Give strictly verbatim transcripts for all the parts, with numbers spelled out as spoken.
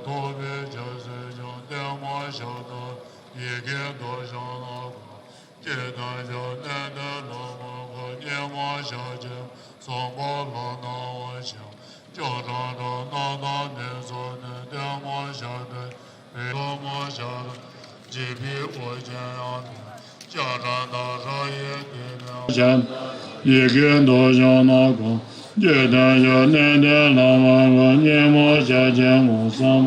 ཐོབ་པའི་ཆོས་སྲིད་ཀྱང་བརྟན་མ་བཞག་ན། ཡི་གེ་མདོ་བཞག་ན་གང་། སྐྱེ་དང་བཞག་གནས་བརྟན་ལ་མ་གང་། སྙན་མ་བཞག་ཅིང་བསམ་པ་ལ་སྣང་བ་ཞིང་། སྐྱོ་དང་བྲལ་རྣམ་དག་ནི་སོགས་ནི། བརྟན་མ་བཞག་པའི་བསམ་མ་བཞག་ལ། འཇིགས་པའི་དབུགས་ཅན་ཡང་མེད། སྐྱ་བྲང་དང་ར་ཡི་དེ་ནས་བཞག་ཡི་གེ་མདོ་བཞག་ན་གང་། སྐྱེ་དང་བཞག་གནས་བརྟན་ལ་མ་གང་། སྙན་མ་བཞག་ཅིང་མ་བསམ།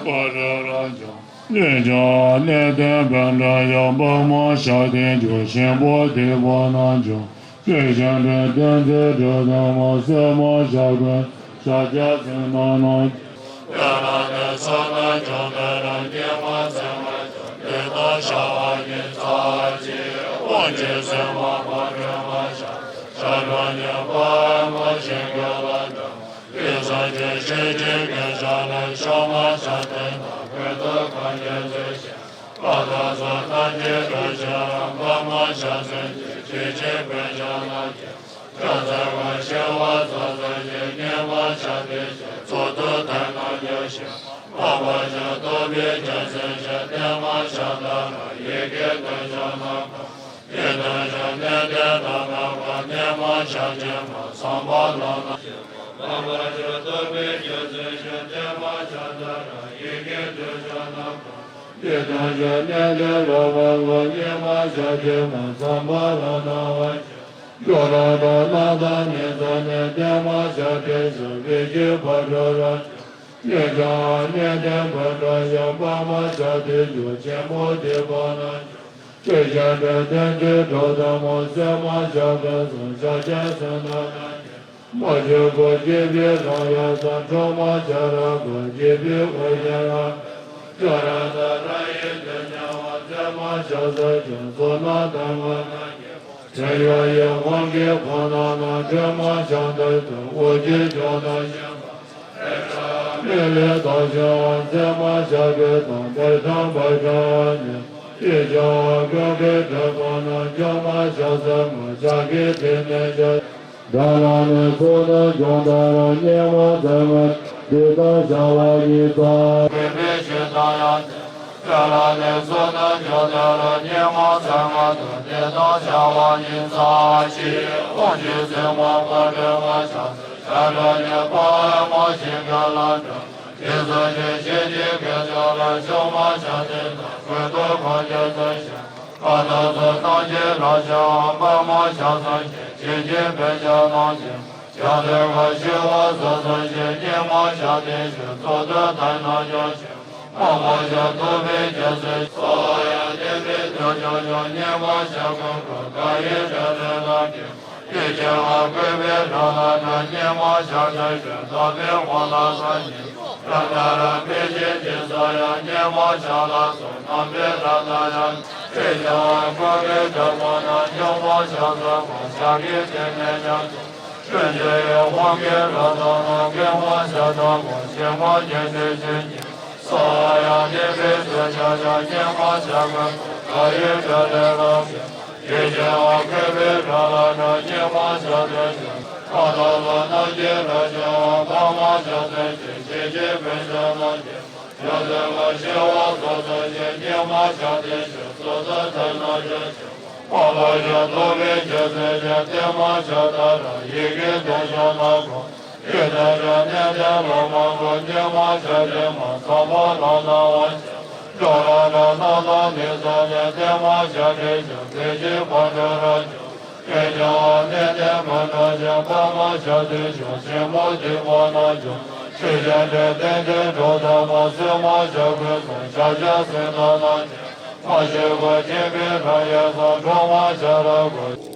པ་ར་ར་ཀྱང་། ལས་ཀྱང་གནས་བརྟན་པར་འདྲ་ཡང་། པ་མ་བཞག་སྟེ་འཇུག་ཆེན་པོ་སྡིག་པ་རྣམས་ཀྱང་། དེ་བཞིན་དུ་བསྟན་བཅོས་སྒྲུབ་དང་མ་སེལ་མ་བཞག་པའི་ཤཱཀྱ་སེང་གདོང་རྣམས་ཀྱང་། དེ་ལ་ནི་ཚོགས་རྣམས་ཀྱང་འཕེལ་ལ་སྙན་མ་ཚིག་རྣམས་ཀྱང་འདི་ལྟར་བྱ་བ་ཉིད་མཐར་ཕྱིན། དབང་ཕྱུག་སེམས་དཔའ་འཁོར་འདས་མ་ཆགས་ཤར་ཕྱོགས་ཉི་མ་མ་བཞིན་རྒྱུད་ལ་འདུ། དེ་ཚོགས་ཀྱི་ཤེས་བྱའི་སྐད་ཆ་ལ་ཆོག་མ་ཆགས་ཏེ་དང་ཀུན་ཏུ་གང་གིས་བརྗོད་ཅིང་། ལྷ་དང་ཚོགས་རྣམས་ཀྱིས་བསྒྲུབ་ཅིང་པ་མ་ཆགས་སེམས་ཀྱི་ཆོས་ཀྱི་དཔེ་ཆ་རྣམས་ཀྱང་། སྐྱོན་ཚང་བ་ཤེས་པ་ཚོགས་ཚང་ཞིང་སྙན་མ་ཆགས་ཏེ་ཀྱང་ཚོགས་རྟོག་ཐལ་རྣམས་ཀྱང་ཞིང་། མ་བ་ཅན་རྟོག་པའི་རྒྱལ་མཚན་ཞིང་། བརྟན་མ་ཆགས་ལྟར་ཡི་གེ་མདོ་བཞག་ན་གང་། ཡི་དམ་ཞིང་གནས་བརྟན་ལ་མ་གང་། སྙན་མ་ཆགས་ཅིང་མ་བསམ་པ་ལ་སྣང་། མ་བ་ཅན་རྟོག་པའི་རྒྱལ་མཚན་ཞིང་། བརྟན་མ་ཆགས་ལྟར་ཡི་གེ་མདོ་བཞག་ན་གང་། ཡི་དམ་ཞིང་གནས་བརྟན་ལ་མ་གང་། སྙན་མ་ཆགས་ཅིང་མ་བསམ་པ་ལ་སྣང་བ་ཞིང་། སྐྱོ་རང་དང་རྣམ་དག་ནི་སོགས་ནི། བརྟན་མ་ཆགས་པའི་བཟོད་པའི་སྤྱོད་པ་འགྲོ་ར་ཞིང་། སྙན་ཞིང་གནས་བརྟན་པར་འགྲོ་ཞིང་། པ་མ་ཆགས་ཏེ་འཇུག་ཆེན་པོ་སྡིག་པ་རྣམས་ཀྱང་། དེ་བཞིན་དུ་བསྟན་བཅོས་སྒྲུབ་དང་མ་སེལ་མ་བཞག་པའི་བཟོད་ཤཱཀྱ་སེང་གདོང་རྣམས་ཀྱང་། མ་བཅོས་པ་སྐྱེས་པའི་རང་ཡུལ་དང་། འཕྲོག་མ་བྱ་ར་གང་། འཇིགས་པའི་དབུགས་ཅན་རང་སྐྱོ་ར་དང་ར་ཡི་དེ་ཉེ་བ། བརྩེ་མ་བྱ་ཟེར་ཀྱང་བསོད་ནམས་དང་མ་དང་ཉེ་བ། བྲན་གཡོག་ཡི་དབང་གིས་ཁོང་རྣམས་ལ། དྲན་མ་བྱ་འདོད་དང་དབུགས་ཀྱི་ཕྱོགས་དང་ཞེན་པ། མི་ལས་ལྡོག་ཕྱིར་བརྩེ་མ་བྱ་བའི་དང་། པར་ཐམ་པར་ཐམ་ནི་ཡིད་བྱ་བ་ཀུན་གྱི་དྲན་པ་རྣམས། འཇོམས་མ་བྱ་ཟེར་མ་ཆགས་ཀྱི་དེ་ནས་ཀྱང་། དགྲ་ལ་ནི་ཚོགས་རྣམས་སྦྱོང་ལྟར་སྙན་མ་ཚིག་རྣམས་འདི་ལྟར་བྱ་བ་ཉིད་མཐར། དགོས་པའི་ཕྱིར་དང་ཡང་དགྲ་ལ་ནི་ཚོགས་རྣམས་སྦྱོང་ལྟར་སྙན་མ་ཚིག་རྣམས་འདི་ལྟར་བྱ་བ་ཉིད་མཐར་ཕྱིན། དབང་ཕྱུག་སེམས་དཔའ་འཁོར་འདས་མ་ཆགས་ཤར་ཕྱོགས་ཉི་མ་མ་བཞིན་རྒྱུད་ལ་འགྲོ། དེ་ཚོགས་ཀྱི་ཤེས་བྱའི་སྐད་ཆ་ལ་ཆོག་མ་ཆགས་ཏེ་དང་ཀུན་ཏུ་གང་གིས་བརྗོད་ཅིང་། ལྷ་དང་ཚོགས་རྣམས་ཀྱིས་བསྒྲུབ་ཅིང་པ་མ་ཆགས་སེམས་ཀྱི་ཆོས་ཀྱི་དཔེ་ཆ་རྣམས་ཀྱང་། ཡང་དག་པར་ཤེས་པ་ཚོགས་ཚང་ཞིང་། སྙན་མ་ཆགས་ཏེ་ཀྱང་ཚོགས་རྟོག་ཐལ་རྣམས་ཀྱང་ཞིང་། མ་བ་ཅན་རྟོག་པའི་རྒྱལ་མཚན་སོགས་ཡང་བསྟན་པའི་དོན་ཀྱང་ཀྱང་སྙན་མ་ཆགས་ཀུན་གང་། གང་ཡིན་དྲན་དྲན་རྣམས་ཀྱང་། ཡིད་ཀྱང་བསྐུལ་བའི་སྒྲ་ལ་འགྲོ། སྙན་མ་ཆགས་ཏེ་ཀྱང་ཐོབ་པའི་དབང་ལ་སོགས་ཉིད། རང་ལྟར་འཕེལ་ཞིང་འཇིག་ས་ཡང་། སྙན་མ་ཆགས་ལ་སོགས་རྣམ་པའི་སྒྲ་རྣམས་ཡང་། ཡིད་ཀྱང་བསྐུལ་བའི་སྒྲ་མ་རྣམས། འཇོམས་མ་ཆགས་ཟེར་མ་ཆགས་ཀྱི་དེ་ནས་ཀྱང་། ཀུན་གཞི་ཡི་དབང་གིས་སྒྲ་རྣམས་རྣམས། སྐད་མ་ཆགས་དང་མ་ཆགས་མ་སྐྱེས་ཏེ་ཞིང་ཉིད། སོགས་ཡང་བསྟན་པའི་དོན་ཀྱང་ཀྱང་། སྙན་མ་ཆགས་ཀུན་གང་ཡིན་དྲན་དྲན་རྣམས་ཀྱང་། ཡིད་ཀྱང་བསྐུལ་བའི་སྒྲ་ལ་འགྲོ། སྙན་མ་ཆགས་ཏེ་ཀྱང་། ལྷ་དང་ཚོགས་རྣམས་ཀྱིས་བསྒྲུབ་ཅིང་པ་མ་ཆགས་སེམས་ཀྱི་ཆོས་ཀྱི་དཔེ་ཆ་རྣམས་ཀྱང་། ཡང་དག་པར་ཤེས་པ་ཚོགས་ཚང་ཞིང་། སྙན་མ་ཆགས་ཏེ་ཀྱང་ཚོགས་རྟོག་ཐལ་རྣམས་ཀྱང་ཞིང་། པ་ལ་ཡ་ཏོ་བེ་ཇ་ཟེ་ཇ་ཏེ་མ་ཤ་ད་ར་ཡི་གེ་དོ་ཤ་ན་གོ་ཡེ་ད་ར་ནེ་ཏེ་ལོ་མ་གོ་ཏེ་མ་ཤ་ཏེ་མ་ས་མ་ན་ན་བ་ཤ་ཇོ་ར་ར་ན་ན་ནི་ས་ནེ་ཏེ་མ་ཤ་ཏེ་ཤ་ཏེ་ཤི་པ་ཇོ་ར་ཇོ་ཡེ་ཇ་བ་ནེ་ཏེ་མ་ན་ཤ་པ་མ་ཤ་ཏེ་ཤ་ཤེ་མོ་ཏེ་པ་ན་ཇོ་ཤེ་ཤ་ཏེ་ཏེ་ཏེ་ཇོ་ད་མ་སེ་མ་ཤ་གོ་ས་ཤ་ཤ་སེ་ན་ན་ཇ། མ་ཤེས་པ་སྐྱེ་བའི་རང་ཡལ་ས་འགྲོ་མ་ཤ་ར་གོ།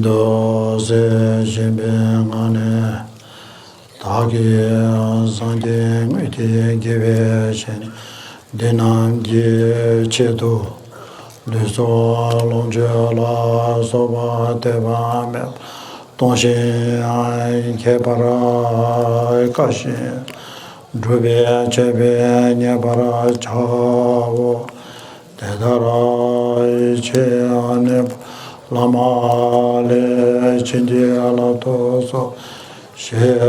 དུ་གསལ་བཞིན་པའི་ངང་ནས། བདག་གིས་སངས་རྒྱས་དངོས་ཀྱི་དགེ་བའི་བཤེས་གཉེན་འདི་རྣམས་ཀྱི་ཆེད་དུ། ལུས་སྲོག་ལོངས་སྤྱོད་ལ་སོགས་པ་དད་པ་མེད་པར་གཏོང་ཞིང་། ཁྱད་པར་དཀའ་ཞིང་སྒྲུབ་པའི་ཆོས་པས་མཉེས་པར་བྱའོ། དེ་ལྟར་ཡིད་ཆེས་ནུས་པ་བླ་མ་ལས་བྱིན་གྱིས་བརླབ་ཏུ་གསོལ། ཞེས་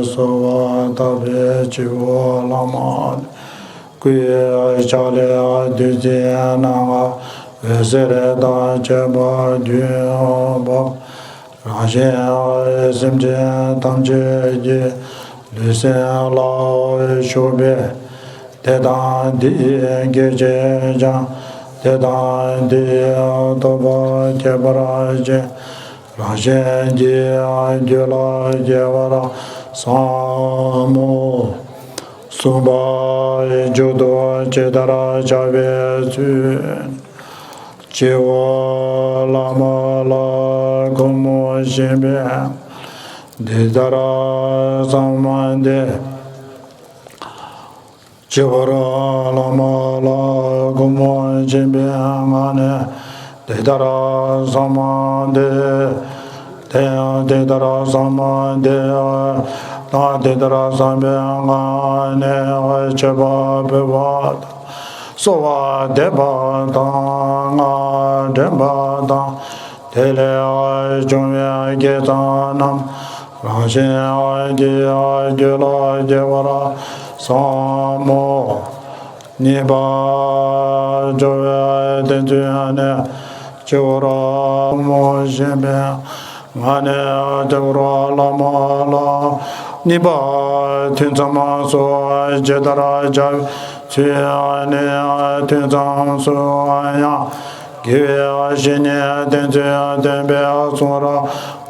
གསོལ་བ་བཏབ་པའི་སྤྱི་བོར་བླ་མ་ནི་སྐུའི་ཕྱག་ལེན་བདུད་རྩིའི་སྣ་ལྔ་འོད་ཟེར་དང་བཅས་པ་རྒྱུན་བབས། རང་གཞན་སེམས་ཅན་ཐམས་ཅད་ཀྱི་ལུས་སེམས་ལ་ཞུགས་པས། དེ་དང་དེའི་སྐད་ཅིག་ཀྱང་། དེ་དང་དེའི་རྟོགས་པ་ཁྱད་པར་ཅན། རང་གཞན་གྱི་རྒྱུད་ལ་སྐྱེ་བར་བསམ་མོ། གསུངས་པ་མཇུག་ཏུ་ཇི་ལྟར་བྱ་བའི་ཚུལ། སྤྱི་བོར་བླ་མ་ལ་སྒོ་མོ་ཕྱེ་བའི། འདི་ལྟར་བསམ་སྟེ། སྤྱི་བོར་བླ་མ་ལ་སྒོ་མོ་ཕྱེ་བའི་ངང་ནས། འདི་ལྟར་བསམ་སྟེ། དེ་ཡང་འདི་ལྟར་བསམ་སྟེ། ད་འདི་ལྟར་བསམ་པའི་ངང་ནས་མཆོད་པ་ཕུལ་བ་དང་། གསོལ་བ་འདེབས་པ་དང་སྔགས་འདོན་པ་དང་། དེ་ལས་བྱུང་བའི་དགེ་རྩ་རྣམས་རང་གཞན་གྱི་རྒྱུད་ལ་སྐྱེ་བར་བསམ་མོ། གཉིས་པ་སྦྱོར་བའི་དོན་མཛོད་ནས། སྤྱི་བོར་སྒོ་མོ་ཕྱེ་བའི་ངང་ནས་སྤྱི་བོར་བླ་མ་ལ། གཉིས་པ་ཐུན་མཚམས་སུ་ཇི་ལྟར་བྱ་བའི་ཚུལ་ནི། ཐུན་མཚམས་སུ་ཡང་དགེ་བའི་བཤེས་གཉེན་བསྟེན་ཚུལ་སྟོན་པའི་གསུང་རབ་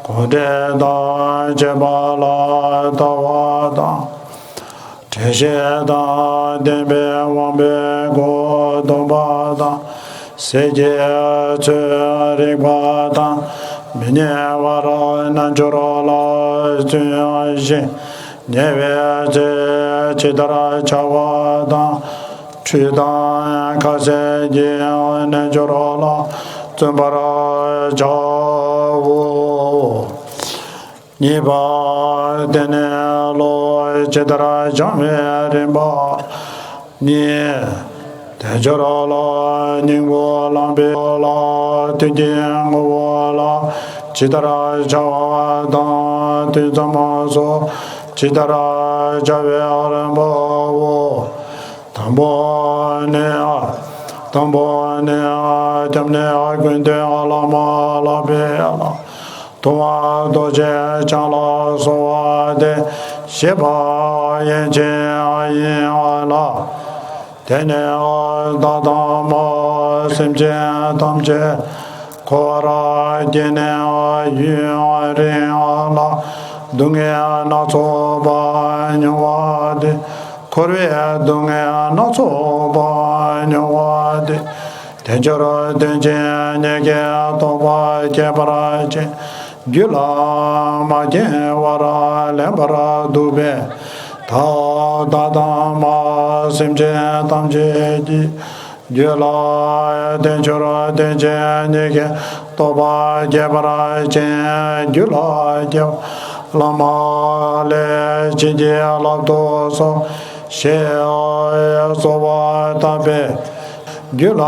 གོང་འགྲེལ་དང་བཅས་པ་ལ་ལྟ་བ་དང་། དྲན་ཤེས་དང་ལྡན་པའི་དབང་པོས་སྒོ་རྡུང་བ་དང་། ཟས་ཀྱི་ཚོད་རེག་པ་དང་། མི་ཉལ་བར་རྣལ་འབྱོར་ལ་བརྩོན་ཞིང་། ཉལ་བའི་ཚེ་ཇི་ལྟར་བྱ་བ་དང་། ཁྲུས་དང་ཁ་ཟས་ཀྱི་རྣལ་འབྱོར་ལ་བརྩོན་པར་བྱའོ། གཉིས་པ་སྟེང་ནས་ལོག་ཇི་ལྟར་སྦྱང་བའི་རིམ་པ་གཉིས། དལ་འབྱོར་ལ་སྙིང་པོ་བླངས་པའི་ལ་དུས་ཀྱི་ངོ་བོ་ལ་ཇི་ལྟར་བྱ་བ་དང་། དུས་མཚམས་སུ་ཇི་ལྟར་བྱ་བའི་རིམ་པའོ། དང་པོ་ནི། དང་པོ་ནི། སྐྱབས་གནས་ཀུན་འདུས་བླ་མ་ལ་ཕྱག་ལ། ཐུབ་དབང་རྡོ་རྗེ་འཆང་ལ་གསོལ་བ་འདེབས་ཞེས་པ་ཡན་ཆད་ཡིན་ལ། དེ་ནས་བདག་དང་མ་སེམས་ཅན་ཐམས་ཅད་འཁོར་བའི་སྐྱེ་གནས་ཡུན་རིང་ལ་སྡུག་བསྔལ་སྣ་ཚོགས་པ་མྱོང་བ་དེ། འཁོར་བའི་སྡུག་བསྔལ་སྣ་ཚོགས་པ་མྱོང་བ་དེ། དལ་འབྱོར་དོན་ཆེན་ཉིད་ཀྱི་རྟོགས་པ་ཁྱད་པར་ཅན། རྒྱུད་ལ་མ་སྐྱེས་པར་ལེན་པར་འདུག་པས། བདག་དང་མ་སེམས་ཅན་ཐམས་ཅད་ཀྱི་རྒྱུད་ལ་དལ་འབྱོར་དོན་ཆེན་ཉིད་ཀྱི་རྟོགས་པ་ཁྱད་པར་ཅན། རྒྱུད་ལ་སྐྱེ་བ་བླ་མ་ལས་བྱིན་གྱིས་བརླབ་ཏུ་གསོལ། ཞེས་གསོལ་བ་བཏབ་པས། རྒྱུད་ལ།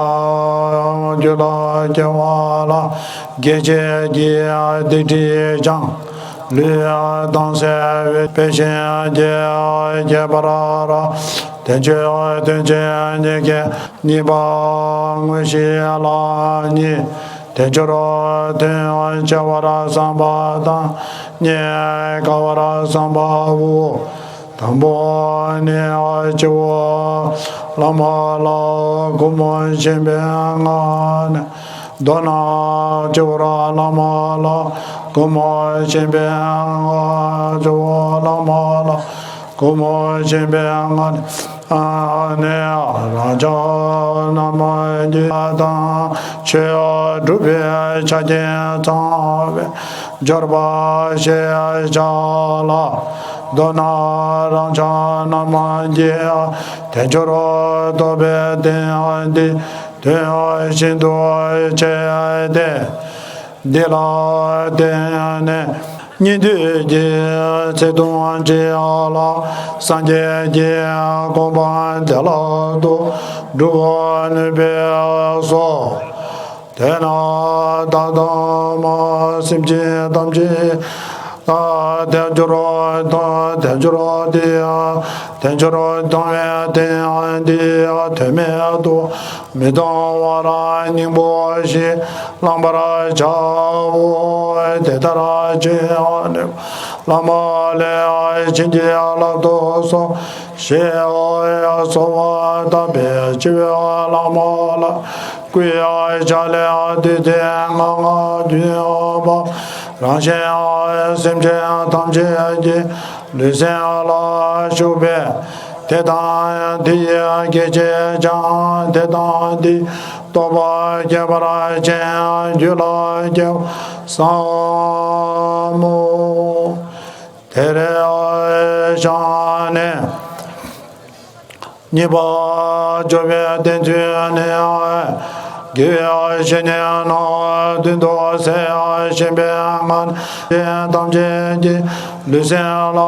རྒྱུད་ལ་སྐྱེ་བ་ལ་སྐྱེ་བྱེད་ཀྱི་སྡིག་སྒྲིབ་སྦྱངས། ལུས་དྭངས་གསལ་བའི་དཔལ་ཞིང་རྒྱས། ཁྱད་པར་ར་དལ་འབྱོར་དོན་ཆེན་ཉིད་ཀྱི་གཉིས་པ་དངོས་གཞི་ལ་གཉིས། དལ་འབྱོར་དོན་བྱ་བར་བསམ་པ་དང་། རྙེད་དཀའ་བར་བསམ་པའོ། དང་པོ་ནི་སྤྱི་བོར་བླ་མ་ལ་སྒོ་མོ་ཕྱེ་བའི་ངང་ནས། མདོར་ན་སྤྱི་བོར་བླ་མ་ལ་སྒོ་མོ་ཕྱེ་བའི་ངང་། སྤྱི་བོར་བླ་མ་ལ་སྒོ་མོ་ཕྱེ་བའི་ངང་ནས། ནས་རང་ཅག་རྣམས་ཀྱི་དང་ཆོས་སྒྲུབ་པའི་ཆ་རྐྱེན་ཚང་བའི་སྦྱོར་བ་ཞེས་བྱ་ལ། མདོར་ན་རང་ཅག་རྣམས་ཀྱི་དལ་འབྱོར་ཐོབ་པའི་རྟེན་འདི་དོན་ཤིན་ཏུ་ཆེ་སྟེ། འདི་ལ་བརྟེན་ནས་ཉན་ཐོས་ཀྱི་ཚེ་ཐུང་ཅིག་ལ་སངས་རྒྱས་ཀྱི་གོ་འཕང་བདེ་བླག་ཏུ་འགྲུབ་ནུས་པས་སོ། དེས་ན་ད་ལྟ་མ་སེམས་ཅན་ཐམས་ཅད་དལ་འབྱོར་དང་དལ་འབྱོར་དེ་དལ་འབྱོར་ལྡང་བའི་རྟེན་འདི་དོན་མེད་དུ་མི་གཏོང་བར་སྙིང་པོ་བཞིན་བླང་བར་བྱའོ། དེ་ལྟར་བྱས་ནས་བླ་མ་ལས་བྱིན་གྱིས་བརླབ་ཏུ་གསོལ་ཞེས་གསོལ་བ་བཏབ་པས་སྤྱི་བོའི་བླ་མ་ལ་སྐུའི་ཕྱག་ལས་བདུད་རྩི་ལྔ་ལྔ་བརྒྱུད་པ་རང་གཞན་སེམས་ཅན་ཐམས་ཅད་ཀྱི་ལུས་སེམས་ལ་ཞུགས་པས། དེ་དང་དེ་ཡི་སྐད་ཅེས་ཀྱང་དེ་དང་དེའི་རྟོགས་པ་ཁྱད་པར་ཅན་རྒྱུད་ལ་སྐྱེ་བར་བསམ་མོ། དེར་བཞག་ནས། གཉིས་པ་སྦྱོར་བའི་བསྟན་ཚུལ་ནི། དགེ་བའི་བཤེས་གཉེན་རྣམས་མདུན་དུ་གསལ་བཞིན་པའི་སྔར་ཅན་ཐམས་ཅད་ཀྱི་ལུས་སེམས་ལ་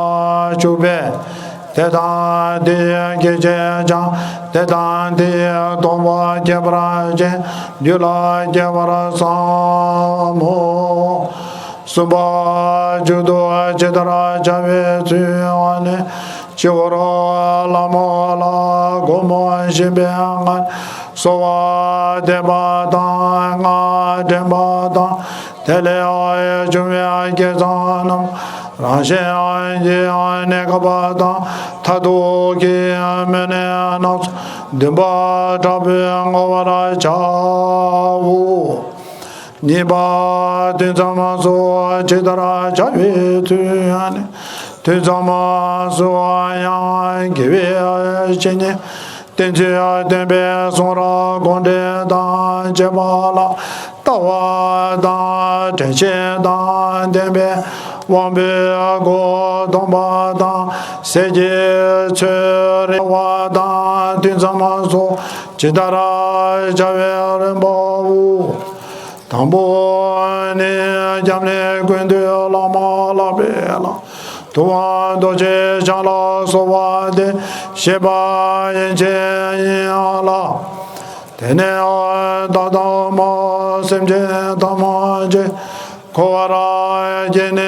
ཞུགས་པས། དེ་དང་དེའི་སྐད་ཅེས་ཀྱང་དེ་དང་དེའི་རྟོགས་པ་ཁྱད་པར་ཅན་རྒྱུད་ལ་སྐྱེ་བར་བསམ་མོ། གསུམ་པ་མཇུག་ཏུ་ཇི་ལྟར་བྱ་བའི་ཚུལ་ནི། སྤྱི་བོར་བླ་མ་ལ་སྒོ་མོ་བཞིན་པའི་སྔར་གསོལ་བ་འདེབས་པ་དང་སྔགས་འདྲེན་པ་དང་། དེ་ལས་བྱུང་བའི་དགེ་རྩ་རྣམས་རང་གཞན་གྱི་གནས་སྐབས་དང་མཐར་ཐུག་གི་སྨོན་གནས་སྣ་ཚོགས་འདུན་པ་དྲག་པོས་བསྔོ་བར་བྱའོ། གཉིས་པ་དུས་མཚམས་སུ་ཇི་ལྟར་བྱ་བའི་ཚུལ་ནི། དུས་མཚམས་སུ་ཡང་དགེ་བའི་བཤེས་གཉེན་བསྟེན་ཚུལ་སྟོན་པའི་གསུང་རབ་དགོངས་འགྲེལ་དང་བཅས་པ་ལ་ལྟ་བ་དང་དྲན་ཤེས་དང་ལྡན་པའི་དབང་པོའི་སྒོ་སྟོང་པ་དང་ཟས་ཀྱི་ཚོད་རེག་པ་དང་དུས་མཚམས་སུ་ཇི་ལྟར་བྱ་བའི་རིམ་པའོ། དང་པོ་ནི་སྐྱབས་གནས་ཀུན་འདུས་བླ་མ་ལྷ་པའི་ལྷ། ཐུབ་དབང་རྡོ་རྗེ་འཆང་ལ་གསོལ་བ་འདེབས་ཞེས་པ་ཡན་ཆད་ཡིན་ལ། དེ་ནས་ད་ལྟ་མ་སེམས་ཅན་ཐམས་ཅད་འཁོར་བར་སྐྱེས་ནས་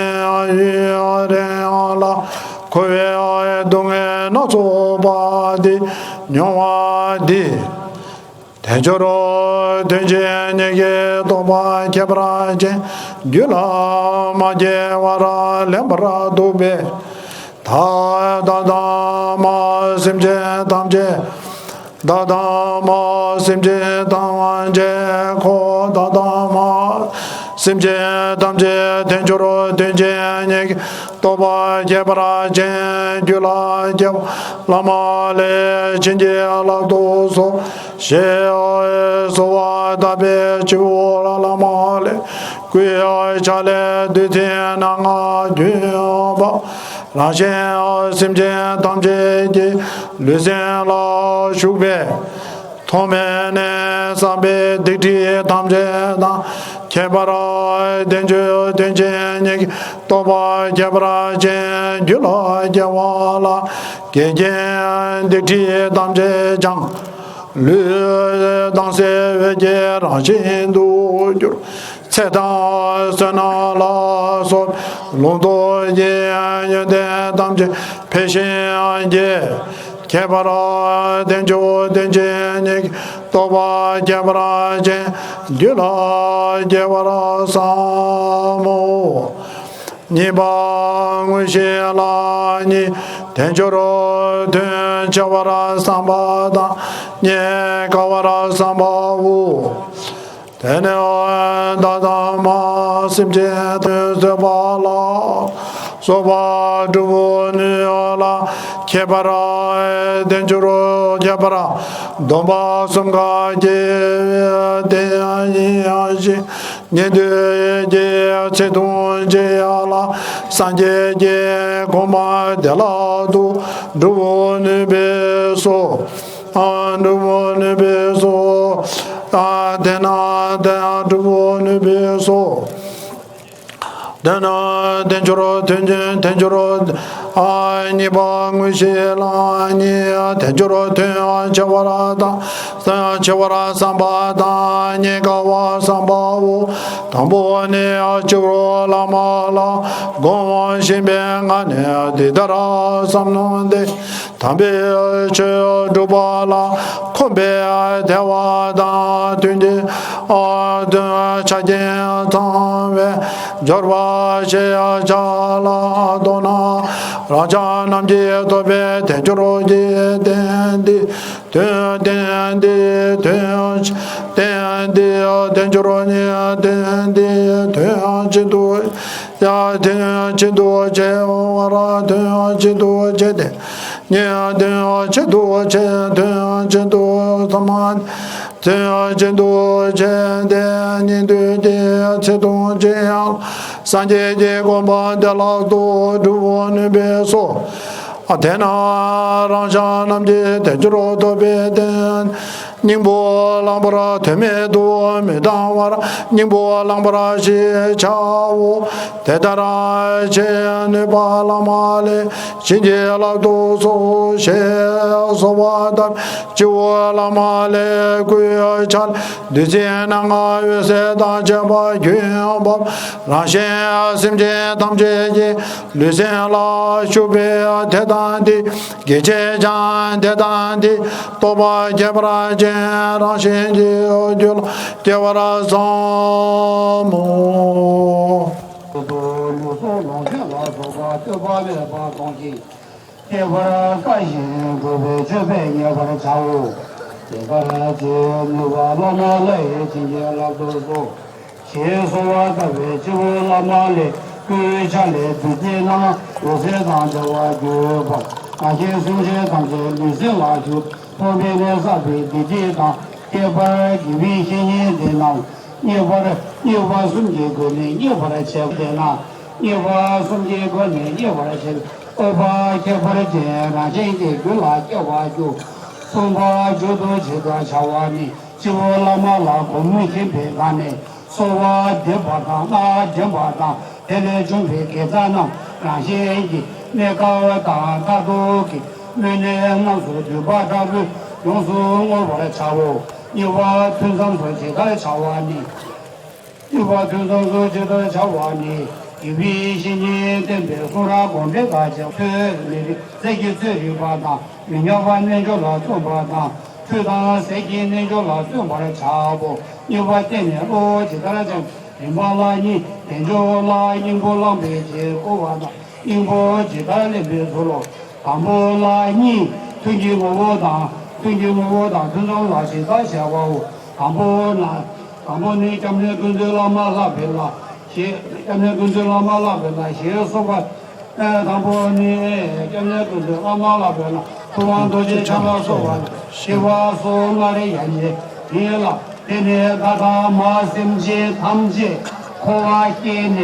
ཡུན་རིང་ལ་འཁོར་བའི་སྡུག་བསྔལ་སྣ་ཚོགས་པ་འདི་མྱོང་བ་འདི། དལ་འབྱོར་དོན་གྱི་ཉེས་ཀྱི་རྟོག་པ་ཁྱད་པར་ཅན་རྒྱུད་ལ་མ་སྐྱེ་བར་ལེན་པར་འདུག་པས། ད་ལྟ་མ་སེམས་ཅན་ཐམས་ཅད། ད་ལྟ་མ་སེམས་ཅན་ཐམས་ཅད་ཁོ་ད་ལྟ་མ་སེམས་ཅན་ཐམས་ཅད་དལ་འབྱོར་དོན་གྱི་ཉེས་ཀྱི་རྟོག་པ་ཁྱད་པར་ཅན་རྒྱུད་ལ་སྐྱེ་བ་བླ་མ་ལས་བྱིན་གྱིས་བརླབ་ཏུ་གསོལ་ཞེས་གསོལ་བ་བཏབ་པས་སྤྱི་བོར་བླ་མ་ལས་སྐུའི་ཕྱག་ལས་བདུད་རྩི་སྣ་ལྔ་བརྒྱུད་པ་རང་གཞན་སེམས་ཅན་ཐམས་ཅད་ཀྱི་ལུས་སེམས་ལ་ཞུགས་པས། ཐོག་མེད་ནས་བསགས་པའི་སྡིག་སྒྲིབ་ཐམས་ཅད་དང་ཁྱད་པར་དལ་འབྱོར་དོན་གྱི་ཉེས་ཀྱི་རྟོག་པ་ཁྱད་པར་ཅན་རྒྱུད་ལ་སྐྱེ་བ་ལ་འགལ་རྐྱེན་སྡིག་སྒྲིབ་ཐམས་ཅད་ཀྱང་། ལུས་དྭངས་གསལ་འོད་ཀྱི་རང་བཞིན་དུ་གྱུར། ཚེ་དང་བསོད་ནམས་ལ་སོགས་པའི་ལོངས་སྤྱོད་ཀྱི་ཡོན་ཏན་ཐམས་ཅད་འཕེལ་ཞིང་རྒྱས། ཁྱད་པར་དལ་འབྱོར་དོན་གྱི་ཉེས་ཀྱི་རྟོག་པ་ཁྱད་པར་ཅན་རྒྱུད་ལ་སྐྱེ་བར་བསམ་མོ། གཉིས་པ་དངོས་གཞི་ལ་ནི་དལ་འབྱོར་དོན་བྱ་བར་བསམ་པ་དང་རྙེད་དཀའ་བར་བསམ་པའོ། དེ་ནས་བདག་དང་མ་སེམས་ཅན་ཐམས་ཅད་བཟོད་པ་ལ་སོགས་པ་སྒྲུབ་ནུས་ལ་ཁྱད་པར་དལ་འབྱོར་ཁྱད་པར་སྡོམ་པ་གསུམ་ཀ་སྐྱེ་བའི་རྟེན་ཡིན་ཞིང་། ཉན་ཐོས་ཀྱི་ཚེ་ཐུང་ཅན་ཡང་ལ་སངས་རྒྱས་ཀྱི་གོ་འཕང་བདེ་བླག་ཏུ་སྒྲུབ་ནུས་པས་སོ། སྒྲུབ་ནུས་པས་སོ། དེས་ན་དེ་ཡང་སྒྲུབ་ནུས་པས་སོ། དེས་ན་དལ་འབྱོར་དོན་ཆེན་དལ་འབྱོར་གཉིས་པ་དངོས་གཞི་ལ་ནི་དལ་འབྱོར་དོན་ཆེ་བར་དང་ཆེ་བར་བསམ་པ་དང་རྙེད་དཀའ་བར་བསམ་པའོ། དང་པོ་ནི་སྤྱི་བོར་བླ་མ་ལ་དགོངས་བཞིན་པའི་ངང་ནས་འདི་ལྟར་བསམ་མནོ་སྟེ། དམ་པའི་ཆོས་སྒྲུབ་པ་ལ་གོམས་པའི་དལ་བ་དང་མཐུན་ཏེ། ཨ་དོན་ཆ་རྐྱེན་ཚང་བའི་སྦྱོར་བ་ཞེས་བྱ་ལ་མདོར་ན་རང་ཅག་རྣམས་ཀྱིས་ཐོབ་པའི་དལ་འབྱོར་གྱི་རྟེན་འདི། དོན་རྟེན་འདི། དོན་རྟེན་འདི། དལ་འབྱོར་གཉིས་རྟེན་འདི། དོན་ཆེད་དུ་ཡང་དོན་ཆེད་དུ་བྱས་པར་དོན་ཆེད་དུ་བྱས་ཏེ། ཉན་དོན་ཆེད་དུ་བྱས། དོན་ཆེད་དུ་སམ། དོན་ཆེད་དུ་བྱས་ཏེ་ཉན་ཐོས་ཀྱི་ཚེ་ཐུང་ཅན་ཡང་སངས་རྒྱས་ཀྱི་གོ་འཕང་བདེ་བླག་ཏུ་སྒྲུབ་ནུས་པས་སོ། དེས་ན་རང་ཅག་རྣམས་ཀྱིས་དལ་འབྱོར་ཐོབ་པའི་རྟེན་སྙིང་པོ་བླང་བར་དོན་མེད་དུ་མི་བཏང་བར་སྙིང་པོ་བླང་བར་ཞེས་བྱའོ། དེ་ལྟར་བྱེད་ནུས་པ་བླ་མ་ལས་བྱིན་གྱིས་བརླབ་ཏུ་གསོལ་ཞེས་གསོལ་བ་བཏབ། སྤྱི་བོ་བླ་མ་ལས་སྐུའི་ཆ་ལས་བདུད་རྩི་སྣ་ལྔ་འོད་ཟེར་དང་བཅས་པ་རྒྱུན་བབས། རང་གཞན་སེམས་ཅན་ཐམས་ཅད་ཀྱི་ལུས་སེམས་ལ་ཞུགས་པས་དེ་དང་དེ་གི་ཕྱིར་ཀྱང་དེ་དང་དེའི་རྟོག་པ་ཁྱད་པར་ཅན་རང་བཞིན་གྱི་རྒྱུད་ལ་སྐྱེ་བར་བསམ་མོ། ལུས་སྲོག་ལོངས་སྤྱོད་ལ་སོགས་པ་བསྟོད་པ་སྨོད་པ་གཏོང་ཞིང་། ཁྱད་པར་དཀའ་ཞིང་དགོས་པའི་སྤྱོད་པས་མཉེས་པར་བྱའོ། དེ་ལྟར་བྱེད་ནུས་པ་བླ་མ་ལ་ཡང་བྱིན་གྱིས་བརླབ་ཏུ་གསོལ། ཞེས་གསོལ་བ་བཏབ་པས་སྤྱི་བོ་བླ་མ་ལས་སྐུའི་ཆ་ལས་བདུད་རྩི་སྣ་ལྔ་འོད་ཟེར་དང་བཅས་པ་རྒྱུན་བབས། རང་གཞན་སེམས་ཅན་ཐམས་ཅད་ལུས་སེམས་ལ་ཞུགས། ཐོག་མེད་ནས་བསགས་པའི་སྡིག་སྒྲིབ་དང་ཁྱད་པར་དགེ་བའི་བཤེས་གཉེན་དེ་རྣམས་མཉེས་པར་མཉེས་པ་གསུམ་གྱི་སྒོ་ནས་མཉེས་པར་བྱས་པས་ན། མཉེས་པ་གསུམ་གྱི་སྒོ་ནས་མཉེས་པར་བྱས་པའི་སྤོབས་པ་ཁྱད་པར་ཅན་རང་བཞིན་གྱི་རྒྱུད་ལ་སྐྱེ་བར་འགྱུར། གསུངས་པ་མཇུག་ཏུ་ཇི་ལྟར་བྱ་བ་ནི། སྤྱི་བོར་བླ་མ་ལ་གུས་ཞེན་པའི་སྒང་ནས་གསོལ་བ་འདེབས་པ་དང་སྔགས་འདོན་པ་དང་། དེ་ལས་བྱུང་བའི་དགེ་རྩ་རྣམས་རང་གཞན་གྱི་གནས་སྐབས་དང་མཐར་ཐུག་གི་སྨོན་གནས་རྣམས་སུ་འདུས་པ་ལྟ་བུའི་ཡོངས་སུ་བསྔོ་བར་བྱའོ། མཉེས་པ་ཐུན་མཚམས་སུ་ཇི་ལྟར་བྱ་བ་ནི། མཉེས་པ་ཐུན་མཚམས་སུ་ཇི་ལྟར་བྱ་བ་ནི། དགེ་བའི་བཤེས་གཉེན་བསྟེན་པའི་གསུང་རབ་དགོངས་འགྲེལ་དང་བཅས་པ། ཚོད་མེད་པའི་ཚད་ཀྱིས་ཚོད་རིག་པ་དང་། མི་མཉམ་པ་རྣལ་འབྱོར་ལ་བརྩོན་པ་དང་། ཆུ་དང་ཟས་ཀྱི་རྣལ་འབྱོར་ལ་བརྩོན་པར་བྱའོ། མཉེས་པ་བསྟེན་ནས་གློ་བུར་ཇི་ལྟར་འབྱུང་། རིམ་པ་ལ་གཉིས། དལ་འབྱོར་ལ་སྙིང་པོ་བླངས་པའི་རྗེས་བསྐུལ་བ་དང་། སྙིང་པོ་ཇི་ལྟར་ལེན་པའི་ཚུལ་ལོ། དང་པོ་ལ་གཉིས། ཐུན་གྱི་ངོ་བོ་དང་། ཐུན་གྱི་ངོ་བོ་དང་ཐུན་མཚམས་ལ་ཇི་ལྟར་བྱ་བའོ། དང་པོ་ན། དང་པོ་ནི་སྐྱབས་གནས་ཀུན་འདུས་བླ་མ་ལྷ་བི་ལ་ཞེས། སྐྱབས་གནས་ཀུན་འདུས་བླ་མ་ལྷ་བི་ལ་ཞེས་གསུངས་པ། དང་པོ་ནི་སྐྱབས་གནས་ཀུན་འདུས་བླ་མ་ལྷ་བི་ལ་ཐུབ་དབང་རྡོ་རྗེ་འཆང་ལ་སོགས་པ་ཞི་བ་སོགས་ལྔ་རེ་ཡན་ཆད་ཡིན་ལ། དེ་ནས་བདག་དང་མ་སེམས་ཅན་ཐམས་ཅད་འཁོར་བ་སྐྱེས་ནས་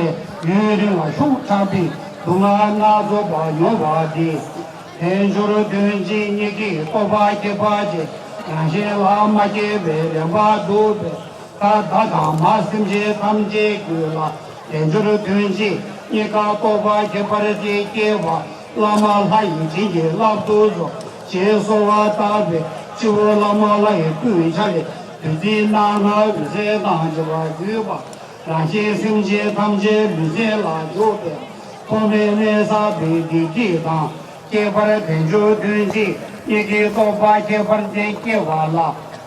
ཡུན་རིང་བ་ཤུགས་དྲག་པའི་སྡུག་བསྔལ་སྣ་ཚོགས་པ་མྱོང་བ་འདི། དལ་འབྱོར་དོན་གཅིག་གཉིས་ཀྱི་རྟོག་པ་ཁྱད་པར་ཅན་རང་གཞན་ལ་མ་སྐྱེས་པའི་རེ་བ་འདུག་པས། ད་བདག་དང་མ་སེམས་ཅན་ཐམས་ཅད་ཀྱི་ལ་དལ་འབྱོར་དོན་གཅིག་གཉིས་ཀ་རྟོག་པ་ཁྱད་པར་ཅན་སྐྱེ་བ་བླ་མ་ལྷ་ཡིས་བྱིན་གྱིས་བརླབ་ཏུ་གསོལ་ཞེས་གསོལ་བ་བཏབ་པས་སྤྱི་བོར་བླ་མ་ལྷ་ཡི་སྐུའི་ཆ་ལས་བདུད་རྩི་སྣ་ལྔ་འོད་ཟེར་དང་བཅས་པ་བརྒྱུད་པ། རང་གཞན་སེམས་ཅན་ཐམས་ཅད་ལུས་སེམས་ལ་འཇུག་པའི་ཐོག་མེད་ནས་བསགས་པའི་སྡིག་སྒྲིབ་དང་ཁྱད་པར་དལ་འབྱོར་དོན་གཅིག་གཉིས་ཀྱི་རྟོག་པ་ཁྱད་པར་ཅན་སྐྱེ་བ་ལ་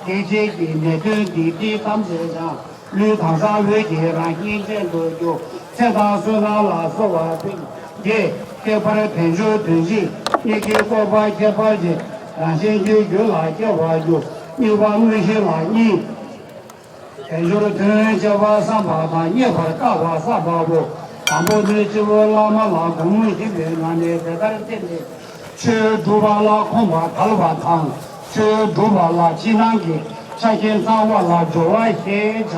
དེ་བྱེད་ཀྱི་ནད་གདོན་སྡིག་སྒྲིབ་ཐམས་ཅད་བྱང་། ལུས་དྭངས་གསལ་འོད་ཀྱིས་རང་བཞིན་ཅན་དུ་གྱུར། ཚེ་དང་བསོད་ནམས་ལ་གསོལ་བ་ཕུལ། དེས་ཁྱད་པར་དལ་འབྱོར་དོན་གཅིག་གཉིས་ཀྱི་རྟོག་པ་ཁྱད་པར་ཅན་རང་གཞན་གྱི་རྒྱུད་ལ་སྐྱེ་བར་འགྱུར། མཉེས་པ་དངོས་གཞི་ལ་གཉིས། དལ་འབྱོར་དོན་བྱེད་པ་བསམ་པ་དང་། རྙེད་པར་དཀའ་བ་བསམ་པ་པོ། དང་པོ་ནི་སྤྱི་བོར་བླ་མ་ལ་དགོངས་མོ་བཞིན་པའི་ངང་ནས་དེ་ལྟར་བསྟེན་ཏེ། ཆོས་སྒྲུབ་པ་ལ་གོམས་པ་དལ་བ་དང་། ཆོས་སྒྲུབ་པ་ལ་ཕྱི་ནང་གི་ཆ་རྐྱེན་ཚང་བ་ལ་སྦྱོར་བ་ཞེས་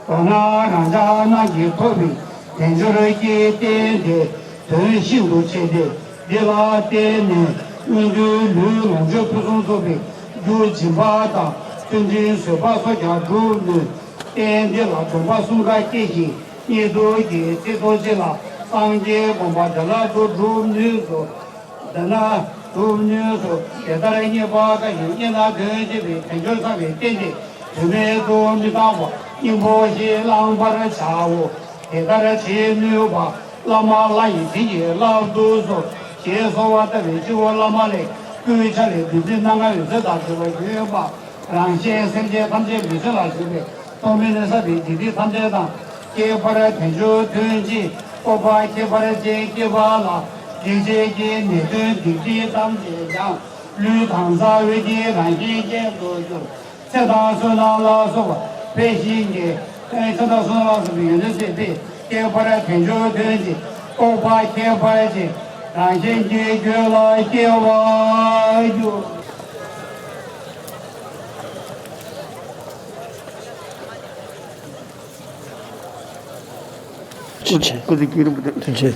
བྱ། མདོར་ན་རང་ཅག་རྣམས་ཀྱིས་ཐོབ་པའི་དལ་འབྱོར་གྱི་རྟེན་དེ་དོན་ཤིན་ཏུ་ཆེ་སྟེ། འདི་ལ་བརྟེན་ནས་སྔོན་དུ་ལུས་ལོངས་སྤྱོད་ཕུན་སུམ་ཚོགས་པའི་རྒྱུ་སྦྱིན་པ་དང་། བརྩོན་འགྲུས་བཟོད་པ་སོགས་ཀྱང་སྒྲུབ་ནུས། རྟེན་འདི་ལ་སྡོམ་པ་གསུམ་ཀ་སྐྱེ་ཞིང་། བསྙེན་སྒྲུབ་ཀྱི་ཚེ་ཐུགས་རྗེ་ལ་སངས་རྒྱས་དགོངས་པ་བདེ་བླག་ཏུ་སྒྲུབ་ནུས་སོ། འདི་ན་སྒྲུབ་ནུས་སོ། དེ་ལྟར་རྙེད་པ་དཀའ་ཞིང་། རྙེད་ན་དོན་བྱེད་པའི་དལ་འབྱོར་ཚང་བའི་རྟེན་དེ་དོན་མེད་དུ་མི་བཏང་བར་སྙིང་པོ་ཞིག་བླང་བར་བྱའོ། དེ་ལྟར་བྱེད་ནུས་པ་བླ་མ་ལྷ་ཡི་དྲིན་གྱིས་བརླབ་ཏུ་གསོལ། ཞེས་གསོལ་བ་བཏབ་པའི་སྤྱི་བོར་བླ་མ་ལྷའི་སྐུའི་ཆ་ལས་བདུད་རྩི་སྣ་ལྔའི་འོད་ཟེར་དང་བྲལ་བ་བརྗོད་པ། རང་གཞན་སེམས་ཅན་ཐམས་ཅད་མི་མཐུན་ལ་ཞུགས་པའི་རྟོག་མེད་ནི་བསགས་པའི་སྡིག་སྒྲིབ་ཐམས་ཅད་དང་། ཁྱད་པར་དལ་འབྱོར་དོན་གྱི་སྤོབས་པ་ཁྱད་པར་ཅན་སྐྱེས་པ་ལ། སྡིག་བྱས་ཀྱི་ནད་གདོན་སྡིག་སྒྲིབ་ཐམས་ཅད་སྦྱངས། ལུས་དྭངས་གསལ་འོད་ཀྱི་རང་བཞིན་ཅན་དུ་གྱུར། ཚེ་དང་བསོད་ནམས་ལ་སོགས་པ་འཕེལ་ཞིང་རྒྱས། ཚེ་དང་བསོད་ནམས་ལ་སོགས་པའི་ཡོན་ཏན་ཚེ་འཕེལ། ཁྱད་པར་དལ་འབྱོར་དོན་གྱི་སྤོབས་པ་ཁྱད་པར་ཅན་རང་བཞིན་གྱི་རྒྱུད་ལ་སྐྱེ་བར་འགྱུར། ཅི་བྱེད། སྐུ་ཚེ་ཁྱེད་རིང་པོ་དང་། ཐུགས་རྗེ་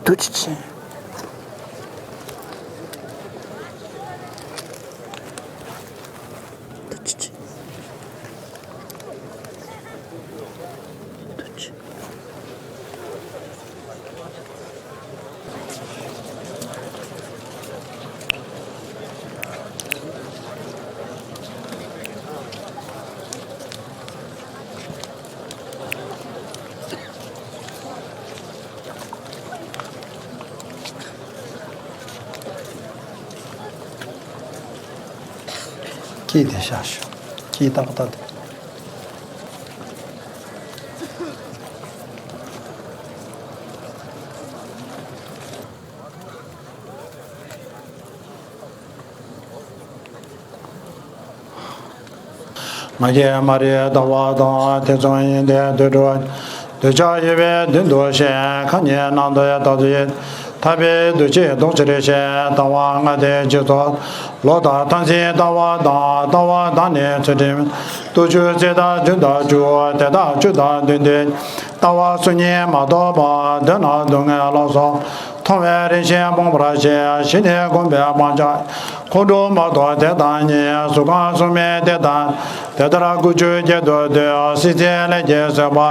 ཆེ། ཐུགས་རྗེ་ཆེ། ཁྱེད་དེ་བཞག་ཤོག་ཁྱེད་ཏག་ཏག་དེ། ང་རྒྱལ་མ་རིག་ལྟ་བ་དང་། ཐེ་ཚོམ་གཡེང་ལྡན་དུད་འགྲོ། འདོད་ཆགས་ཞེན་པའི་མདུན་དུ་ཞེན། ཁ་ཉིད་རྣམ་རྟོག་ཡང་དག་ཏུ་ཡིས། ཐར་པའི་འདུ་བྱེད་ལྡོག་ཕྱིར་ཞེན། ལྟ་བ་ལྔ་སྟེ་བཞི་སོགས། ལོག་ལྟ་མཐར་འཛིན་ལྟ་བ་དང་། ལྟ་བ་དག་ནི་ཚུལ་ཁྲིམས། ལྟོགས་བཅས་ཚེ་དང་རྒྱུན་དང་བཅུ། དེ་དག་བཅུ་དང་བདུན་ཏེ། ལྟ་བ་གསུམ་ཉིད་མ་རྟོགས་པ། འདོད་ན་སྡུག་བསྔལ་ལ་སོགས། མཐོང་བའི་རང་བཞིན་སྤོང་བར་བྱེད། ཞི་གནས་སྒོམ་པའི་སྤང་བྱ། ཁོང་ཁྲོ་མ་རྟོགས་དེ་དང་གཉིས། གཟུགས་ཁམས་གསུམ་མེད་དེ་དང་། དེ་ལྟར་དགུ་བཅུ་བརྒྱད་དུ་འདོད། སྲིད་རྩེའི་ལས་ཀྱིས་ཟད་པ།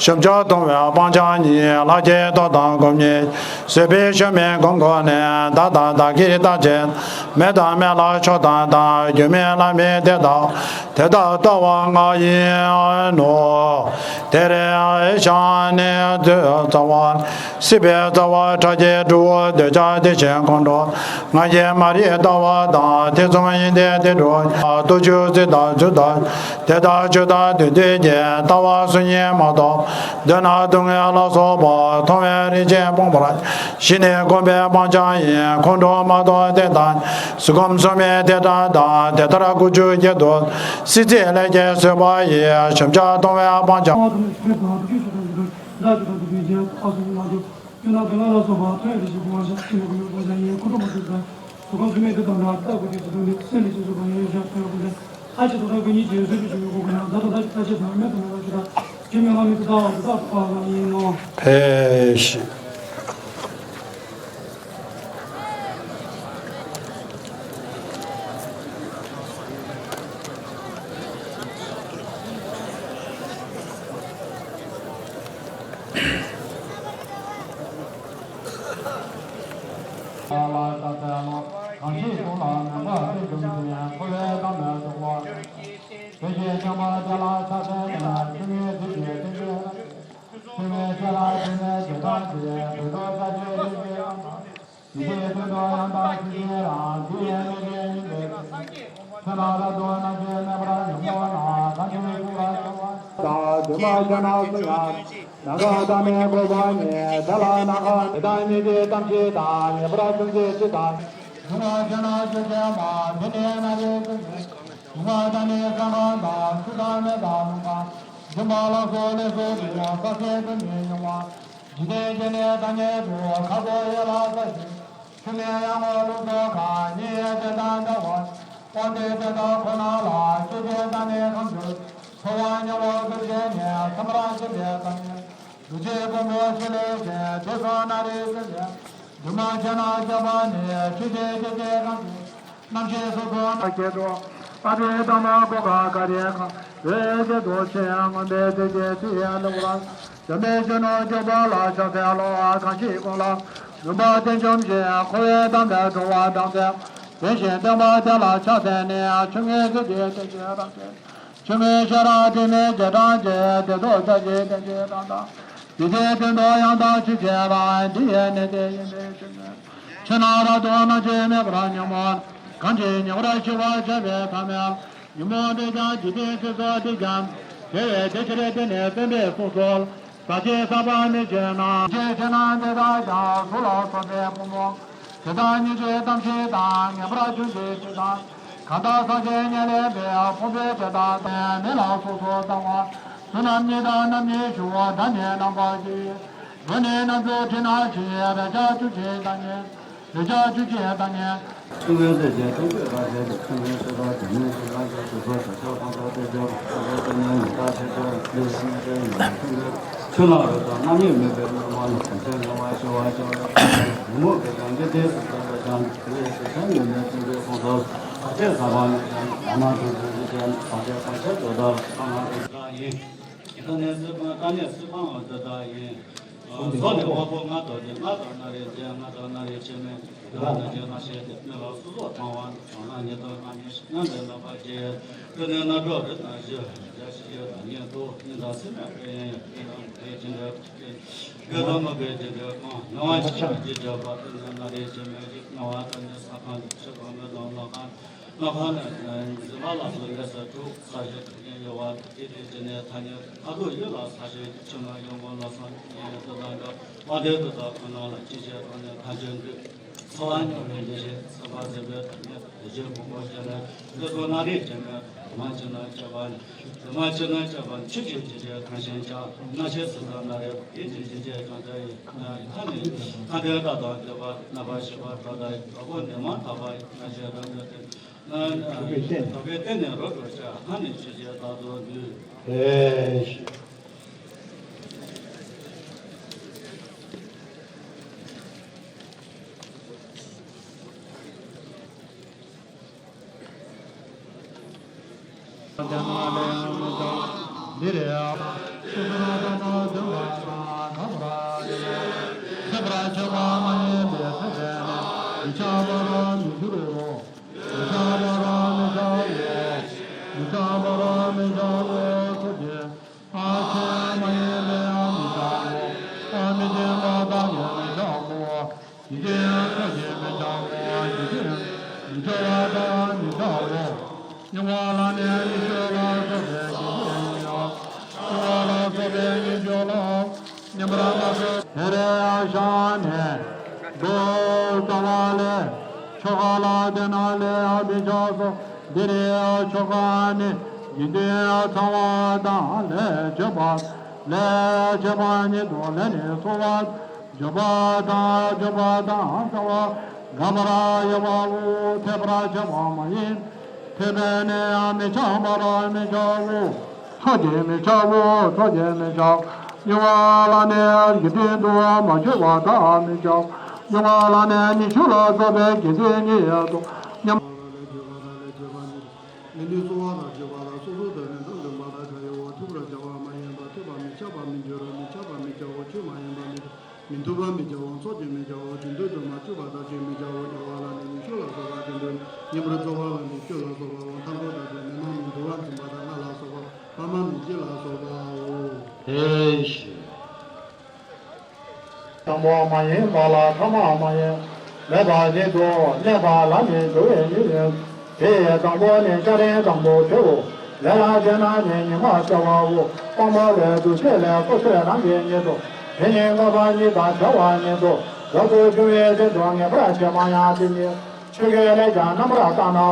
ཞུམ་བྱ་གཏོང་བའི་སྤང་བྱ་གཉིས། ལྷག་བཅས་རྟོག་དང་སྒོམ་གཉིས། ཟད་པའི་ཞུམ་མེད་སྒོམ་ཁོ་ནས། བདག་དང་བདག་གིར་བརྟག་དཔྱད། མེད་དང་མེད་ལ་ཕྱོགས་དང་དང་། རྒྱུ་མེད་ལྷག་མེད་དེ་དག་དེ་དག་ལྟ་བ་ལྔ་ཡིན་ནོ། དེར་ཞག་ནི་རྩ་བ། སྲིད་པའི་རྩ་བ་ཕྲ་རྒྱས་དྲུག་འདོད་ཆགས་དེ་བཞིན་ཁོང་ཁྲོ། ང་རྒྱལ་མ་རིག་ལྟ་བ་དང་། ཐེ་ཚོམ་གཡེང་ལྡན་དུད་འགྲོ། ལྟོགས་བཅས་ཚེ་དང་རྒྱུན་དང་། དེ་དག་བཅུ་དང་བདུན་ཏེ་བརྒྱད། ལྟ་བ་གསུམ་ཉིད་མ་རྟོགས། འདོད་ན་སྡུག་བསྔལ་ལ་སོགས་པ། མཐོང་བའི་རང་བཞིན་སྤོང་བར། ཞི་གནས་སྒོམ་པའི་སྤང་བྱ་ཡིན། ཁོང་ཁྲོ་མ་རྟོགས་དེ་དང་། གཟུགས་ཁམས་གསུམ་མེད་དེ་དག་དང་། དེ་ལྟར་དགུ་བཅུ་བརྒྱད་དུ། སྲིད་རྩེའི་ལས་ཀྱིས་ཟད་པ་ཡི། ཞུམ་བྱ་གཏོང་བའི་སྤང་བྱ། ཕེབས་ཤིག་ན་སུ་ཡང་། ནམ་མཁའ་མཐའ་མེད་འཁོར་བ་ཉིད། དེ་ལ་ནམ་མཁའ་དེ་དག་ཉིད་ཀྱི་གཏམ་གཅིག་དང་། ངེས་པར་འབྱུང་གཞི་གཅིག་དང་། འབྱུང་བ་ཆེ་ན་ཆུ་ཆེན་མ། འདི་ནི་ན་རེ་ཆུ་ཆེན། འབྱུང་བ་དང་ནི་ས་ཁམས་དང་། ཆུ་དང་མེ་དང་རླུང་དང་། འབྱུང་བ་ལ་སོགས་ལས་སུ་འདུ། ས་སྲིད་དུ་མི་མྱོང་བ། འཇིག་རྟེན་གྱི་གནས་ཐ་སྙད་དུ། ཁ་དོག་ཡིད་ལ་ས་ཞིང་། ཆུ་མིག་ཡར་ངོ་རླུང་སོགས་གང་། ཉིད་ཡོད་དེ་དང་འདྲ་བར། དབང་དུས་དེ་དག་ཁོ་ན་ལ། ཆུ་ཆེན་དང་ནི་ཁམས་བཅུ། ཚོར་བ་མྱོང་བ་དགུ་བྱས་ནས། ཐ་མར་སྦྱིན་པའི་གཏམ་སྙན། རྡོ་རྗེ་ཕུང་པོ་ཆེ་ལས་བྱུང་། དེ་ཚོ་ན་རེ་ཆུ་ཆེན། འབྲུ་མ་ཆེ་ན་ཆེ་བ་ནི། ཆུ་ཆེན་ཆེ་ཆེ་གང་དུ། རྣམ་ཤེས་སོ་སོ་ན་སྐྱེ་འགྲོ། ཨ་བའི་དང་མ་གོ་ག་ག་རེ་གང་། འོད་ཀྱི་རྡོ་ཆེན་མངོན་པའི་དེ་རྗེས་དེ་ཡང་ལེགས་པར། འཇམ་པའི་གཞོན་ནུ་སྐྱོབ་པ་ལ། ཕྱག་འཚལ་ལོ། གང་ཞིག་ཀུན་ལ་ཡོད་པ་དེ་འཇོམས་ཤིང་། འཁོར་བའི་མདངས་པས་འགྲོ་བ་དག་འཚལ། དེ་བཞིན་སྟོན་པ་དེ་ལ་ཕྱག་འཚལ་ནས། ཆོས་ཉིད་ཀྱི་རྗེ་དེ་རྗེས་རང་རྒྱལ། ཆོས་ཉིད་ཤེས་རབ་དྲི་མེད་རྗེས་འབྲང་གི། དེ་ཚོགས་བཀྲ་ཤིས་དེ་རྗེས་འབྲང་དང་། འཇིག་རྟེན་དོན་དུ་ཡང་དག་ཆོས་བྱེད་པ། འདི་ཡི་གནས་དེ་ཡིན་པའི་ཕྱིར། ཆོས་རྣམས་རབ་ཏུ་རྣམ་འབྱེད་མེད་པར་མྱོང་བ། གང་ཞིག་ཉེ་བར་ཞི་བར་བྱེད་པའི་ཐབས་མེད། ཉོན་མོངས་པས་ཀྱང་འཇིག་རྟེན་ཚེ་སྲོག་འདི་ཀྱང་། དེ་བས་དེ་ཕྱིར་དེ་ནི་སྟོན་པས་གསུངས་སོ། ཟག་བཅས་ཟག་པ་མེད་ཕྱིར་ན། ཆོས་ཆོས་རྣམས་དེ་དག་ཀྱང་། གཟུགས་ལ་སོགས་པའི་ཕུང་པོ། དེ་དག་ཉིད་ཀྱི་གཏམ་ཞིག་དང་། ངེས་པར་འབྱུང་གཞི་གཅིག་དང་། གང་དག་ཟག་བཅས་ཉེར་ལེན་པའི། ཕུང་པོའི་དེ་དག་དང་། མེ་ལ་སོགས་སུ་ལྟ་བ། དུས་རྣམ་གཉིས་དང་རྣམ་གཉིས་བཞུགས། ད་ནི་རྣམ་པ་བཞི། འོད་ནི་རྣམ་དྲུག་དྲི་ནག་ཕྱིས། རེག་བྱ་བཅུ་གཅིག་དང་ནི། རེག་བྱ་བཅུ་གཅིག་དང་ནི། ཆུ་ལྔའི་རྩེ་ཆེན་ཐུགས་ཀྱི་རང་བཞིན་དུ། ཆུ་ལྔའི་ཚེ་དང་དེ་ཉིད་ཀྱི་ལམ་གྱི་དུས་སུ། བྱ་བྱེད་ཁོང་ཁྲོ་སྟེ་སྦྱོར་བ། ཆུ་ལྔའི་རྩེ་ཉིད་ཀྱི་ཉི་ཟླ་ཕྱེད་སྦྱོར་བ། ཆུ་ལྔའི་རོལ་དང་རྣམ་གཉིས་མེད་པའི་དབུས་མ་ལ། གོང་ཆེན་ལེགས་པར་ཞི་བར་བྱེད་པ། ཉོན་མོངས་པས་ཀྱང་འཇིག་རྟེན་ཚེ་སྲོག་འདི་ཀྱང་། དེ་བས་དེ་ཆེན་ཡོན་ཏན་ཀུན་གྱི་ཁོངས་སུ། ཟག་བཅས་ཟག་པ་མེད་ཅིང་། ཟག་མ་བྱུང་ཞིང་འཇིག་རྟེན་ཟག་བཅས་གོང་ཆེན་དུ་གདའ་ལ། ལྷག་མ་དེ་དག་ཡིན། ད་ནི་སྲིད་པ། ད་ནི་སྲིད་པའང་དེ་ལྟ་ཡིན། གཟུགས་ནི་དབང་པོ་ལྔ་དང་ལྡན། ལྔ་དང་སྣ་རེ་ལྡན། ལྔ་དང་སྣ་རེ་ཕྱེད་མེད། དེ་ལ་སྣ་ལྡན་སྣ་ཞེས་ཏེ། སྣ་ལ་སོ་སོར་གྲངས་པ་ནི། གྲངས་ལ་ཉིས་དང་སྣ་གཉིས། སྣ་ལྡན་རྣམ་པ་བརྒྱད། དེ་ནི་རྣམ་གྲངས་རིགས་དང་བཞི། བརྒྱ་བཞི་བརྒྱ་དང་ཉིས་སྟོང་། གཉིས་དང་སྲིད་མེད་པའི་ཡན་ཡོད། གཉིས་དང་མི་འགལ་རྒྱུ་འབྲས་གཅིག། འགལ་དང་མི་འགལ་རྒྱུ་འབྲས་གང་། མི་དབང་ཕྱི་མ་རྒྱུ་འབྲས་པ། དེ་ནི་སྣ་རེ་ཕྱེད་མེད་བཞི། སྣང་བ་དང་ནི་ས་ཁམས་བཞི་དང་མེ་དང་རླུང་ཁམས། རླུང་ཁམས་ནི་འཛིན་པ་ལ་སོགས་ལས་སུ་དྲུག། ས་གཞི་དྲུག་ཉིད་དབྱེ་བ། དེ་དེ་ཕྱི་ནས་ཐ་སྙད་ཁ་དོག་ཡིད་ལ་ས་ཞིང་། ཕྱི་མ་ཡོད་ངོ་ལ་སོགས་ཉིད་དེ་དང་འདྲ། དབང་དུས་དེ་དག་ཁོ་ན་ལ། ཅི་བྱེད་དང་ནི་ཐམས་ཅད་འདུས། ཚོར་བ་མྱོང་བའི་ཡིད་བཞིན་སྲིད་པ་ཟད་པའི་ཐ་སྙད། དེ་བཞིན་ཕུང་པོ་ཆེ་ནི་དེ་ཚོ་སྣ་རེ་ཕྱེད་མེད། དེ་མ་ཕྱེད་ན་ཕྱེད་པ་ནི། དེ་མ་ཕྱེད་ན་ཕྱེད་པ་ནི། ཆུ་སྐྱེས་འཇིག་རྟེན་ཐང་ཆེན་ཀྱང་། སྣ་ཞེས་སྲིད་དང་སྣ་རེ་བ། ཡིད་ཀྱི་འཇིག་རྟེན་ཀྱང་འདྲ་ཡི། ཁ་ནི་ཁ་འདོན་སྒྲ་དང་བརྗོད་པ། རྣམ་པར་ཤེས་པ་སྒྲ་དང་ཡི། གྲོགས་པོ་ནི་མ་ཐག་པ་ཡི། སྣ་ཞེས་རང་གི་དོན། དག་པའི་རྟེན་ནི་རོ་སྒྲོ་ཆ། ཧ་ནི་ཆོས་ཅན་བདག་ཏུ་འདུས། ཨེ་ཤི། འདི་རེད། སོ་སོ་རང་དང་ནོར་འདོན་པ་ཡིན་ན། ག་བར་ཡིན་ན། ཤེས་པར་བྱ་བ་མ་ཡིན་པའི་ཚེ་འདས་ནི། མི་འཆབ་པར་མི་འགྱུར་རོ། མི་འཆབ་པར་མི་འཆབ་བོ། མི་འཆབ་པར་མི་འཆབ་བོ། སོ་སྐྱེ་ཨ་ཆེན་མ་ཡིན་པས་མི་འཆབ་བོ། ཨ་མི་སྐྱེ་བ་དག་གིས་མི་འཆབ་བོ། འཇིག་རྟེན་ཚོགས་ཀྱིས་མི་འཆབ་བོ། འཇིག་རྟེན་མི་འཆོར་བ་དག་མི་འཆབ་བོ། མྱོང་བ་ལ་ནི་ཉེར་སྤྱོད་ལ་སོགས་པའི་དགེ་བའི་ཉེར་སྤྱོད་ལ། མྱོང་བ་ལ་སོགས་པའི་ཉེར་སྤྱོད་ལ། ཉམས་པར་མ་བྱ། དེ་རེ་ཤ་ནས་འགྲོ་རྩ་བ་ལས། ཆོ་ག་ལ་བརྟེན་ནས་ལས་མི་འཆབ་སོ། འདི་རེ་ཆོ་ག་ནི་འཇིག་རྟེན་ཚང་བ་དང་ལས་བྱེད་པ། ལས་བྱེད་པ་ཉིད་དུ་ལས་ནི་གསོ་བ། འཇུག་པ་དང་འཇུག་པ་དང་བྱ་བ། འགག་པར་དབྱེ་བའོ། འཐད་པར་བྱ་བ་མ་ཡིན། འཐད་པས་ནི་མི་འཆབ་པར་མི་འཆབ་བོ། ཚོགས་ཀྱིས་མི་འཆབ་བོ། ཚོགས་ཀྱིས་མི་འཆབ། མྱོང་བ་ལ་ནི་འཇིག་རྟེན་དུ་མ་གྱུར་པ་དག་མི་འཆབ། མྱོང་བ་ལ་ནི་ཉེར་སྤྱོད་ལ་སོགས་པའི་དགེ་སྡིག་ཉེར་སྤྱོད་དུ་མཉམ། ལས་བྱེད་པ་དང་ལས་བྱེད་པ་ཉིད། ལས་ནི་གསོ་བ་དང་བྱེད་པ་ལ་སོ་སོར་བརྟེན་ནས་འགྲོ་འདོན་པ་དང་བྱ་ཡུལ་བ། ཐུབ་པར་བྱ་བ་མ་ཡིན་པ། ཐེག་པ་མི་འཆབ་པར་མི་འགྱུར་རོ། མི་འཆབ་པར་མི་འཆབ་བོ། ཆོས་མ་ཡིན་པ་མི་འཐད། མི་འཐུལ་བར་མི་བྱ་བ། ཚོགས་ཀྱིས་མི་འཆབ་བོ། རྒྱུན་དུ་དུ་མ་བཅུག་པ་དག་གིས་མི་འཆབ་བོ། མྱོང་བ་ལ་ནི་ཉེར་སྤྱོད་ལ་སོགས་པ་དེ་འདོད། ཉམས་པར་རྩོལ་བ་ལ་ནི་སྤྱོད་ལ་སོགས་པའོ། མཐའ་འཁོར་དག་གིས་མི་སྣང་མི་འདུ་བར་འཛིན་པ་དང་ལྔ་ལ་སོགས་པ། ཕ་མ་མི་སྐྱེ་ལ་སོགས་པའོ། དེ་བཞིན་དང་པོ་མ་ཡིན་པ་ལ་ཐ་མ་མ་ཡིན། མེད་པ་བཞིན་དུ་གནས་པ་ལ་ནི་འགྱུར་བའི་ཉེར་ཡིན། དེ་ཡི་དང་པོ་ནི་སྐྱ་རེངས་དང་པོ་དེའོ། ལས་ལ་བརྟེན་ནས་ནི་ཉི་མ་ཤར་བའོ། སྤངས་པ་ལས་འདུ་བྱེད་ལས་ཚོགས་ཆོས་རང་གི་ཉིད་དོ། དེ་ནི་མངོན་པ་ཉིད་དང་བྲལ་བ་ཉིད་དོ། རབ་ཏུ་བྱུང་བའི་རྟེན་དུ་ངེས་པར་བྱེད་པ་ཡང་དེ་ཉིད། ཆོས་ཀྱི་ལས་ཀྱང་རྣམ་པར་བརྟགས་ནའོ།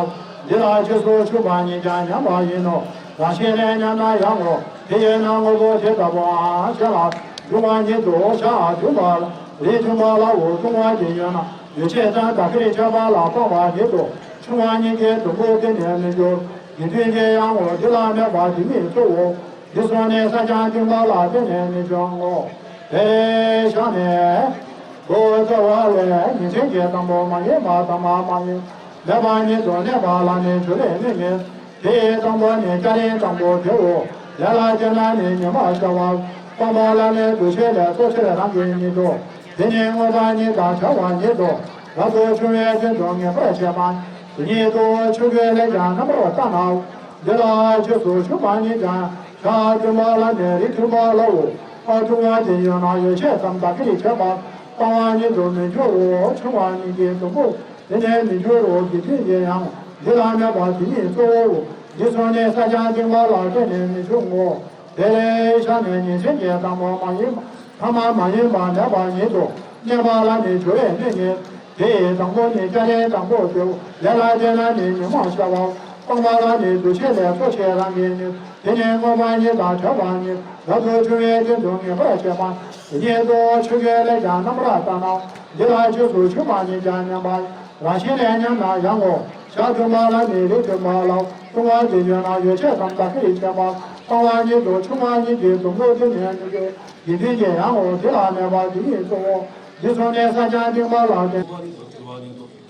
འདི་ལ་རྗེས་སུ་ཞུགས་པ་ཉིད་ཀྱང་ཉམས་པ་ཡིན་ནོ། རང་བཞིན་ལས་ཉམས་ན་ཡང་ངོ་། དེ་ཡིས་ན་དངོས་པོ་དེ་ལྟ་བུའང་གཞན་ལ་འབྱུང་བ་ཉིད་དུ་བྱ། འབྱུང་བ་ལ་རིགས་མཐུན་པ་ལའོ། འབྱུང་བ་དེ་ཡོད་ན་ཡོ་བྱད་ཙམ་དག་གིས་ཆད་པ་ལ་སྤངས་པ་ཉིད་དོ། འབྱུང་བ་ཉིད་ཀྱི་དུམ་བུ་དེ་ནི་མི་འགྱུར། དགེ་འདུན་གྱི་ཡང་ངོ་། འདི་ལ་གནས་པ་དེ་ཉིད་གཙོ་བོ། འདི་གསུམ་ནི་ས་བྱང་བསྟིམ་པ་ལ་བརྟེན་ནས་ནི་འབྱུང་ངོ་། དེ་བཞག་ནས། གོ་ཚོར་བ་ལས་ཉིན་མཚན་གྱི་དང་པོ་མ་ཡིན་པ་དང་མ་མ་ཡིན་མེད་པ་ཉིད་དུ་གནས་པ་ལ་ནི་འགྱུར་བའི་གནས་ཉིད། དེའི་དང་པོ་ནི་སྐྱ་རེངས་དང་པོ་དེའོ། ལས་ལ་བརྟེན་ནས་ནི་ཉི་མ་ཤར་བ། སྤངས་པ་ལ་ནི་འདུ་བྱེད་ལས་ཚོགས་ཆོས་རང་གི་ཉིད་དོ། དེ་ནི་མངོན་པ་ཉིད་དང་བྲལ་བ་ཉིད་དོ། རབ་ཏུ་བྱུང་བའི་རྟེན་དུ་ངེས་པར་བྱེད་པ། དེ་ཉིད་དུ་ཆོས་ཀྱི་ལས་ཀྱང་རྣམ་པར་བརྟགས་ནའོ། འདི་ལ་རྗེས་སུ་ཞུགས་པ་ཉིད་ཀྱང་བྱ། འབྱུང་བ་ལ་ནི་རིགས་མཐུན་པ་ལའོ། འབྱུང་བ་དེ་ཡོད་ན་ཡོ་བྱད་ཙམ་དག་གིས་ཆད་པ་སྤང་བ་ཉིད་དུ་མི་འགྱུར་རོ། འབྱུང་བ་ཉིད་ཀྱི་དུམ་བུ་དེ་ནི་མི་འགྱུར་རོ། དགེ་འདུན་གྱི་ཡང་འདི་ལ་གནས་པ་དེ་ཉིད་གཙོ་བོའོ། འདི་གསུམ་ནི་ས་བྱང་བསྟིམ་པ་ལ་བརྟེན་ནས་མི་འབྱུང་ངོ་། དེ་ལས་བྱ་ནི་ཉིན་མཚན་གྱི་དང་པོ་མ་ཡིན་པ་ཐ་མ་མ་ཡིན་པ་མེད་པ་ཉིད་དུ་གནས་པ་ལ་ནི་འགྱུར་བའི་གནས་ཉིད། དེ་ཡི་དང་པོ་ནི་སྐྱ་རེངས་དང་པོ་དེའོ། ལས་ལ་བརྟེན་ནས་ནི་ཉི་མ་ཤར་བའོ། སྤངས་པ་ལ་ནི་འདུ་བྱེད་ལས་ཚོགས་ཆོས་རང་གི་ཉིད། དེ་ནི་མངོན་པ་ཉིད་དང་བྲལ་བ་ཉིད། རབ་ཏུ་བྱུང་བའི་རྟེན་དུ་ངེས་པར་བྱེད་པ། དེ་ཉིད་དུ་ཆོས་ཀྱི་ལས་ཀྱང་རྣམ་པར་བརྟགས་ནའོ། འདི་ལ་རྗེས་སུ་ཞུགས་པ་ཉིད་ཀྱང་ཉམས་པ། རང་བཞིན་ལས་ཉམས་ན་ཡང་ངོ་། བྱ་འབྱུང་བ་ལ་ནི་རིགས་མཐུན་པ་ལའོ། འབྱུང་བ་དེ་ཡོད་ན་ཡོ་བྱད་ཙམ་དག་གིས་ཆད་པ་སྤང་བ་ཉིད་དོ། འབྱུང་བ་ཉིད་ཀྱི་དུམ་བུ་དེ་ནི་མི་འགྱུར། དགེ་འདུན་གྱི་ཡང་ངོ་། འདི་ལ་གནས་པ་དེ་ཉིད་གཙོ་བོ། འདི་གསུམ་ནི་ས་བྱང་བསྟིམ་པ་ལ་བརྟེན།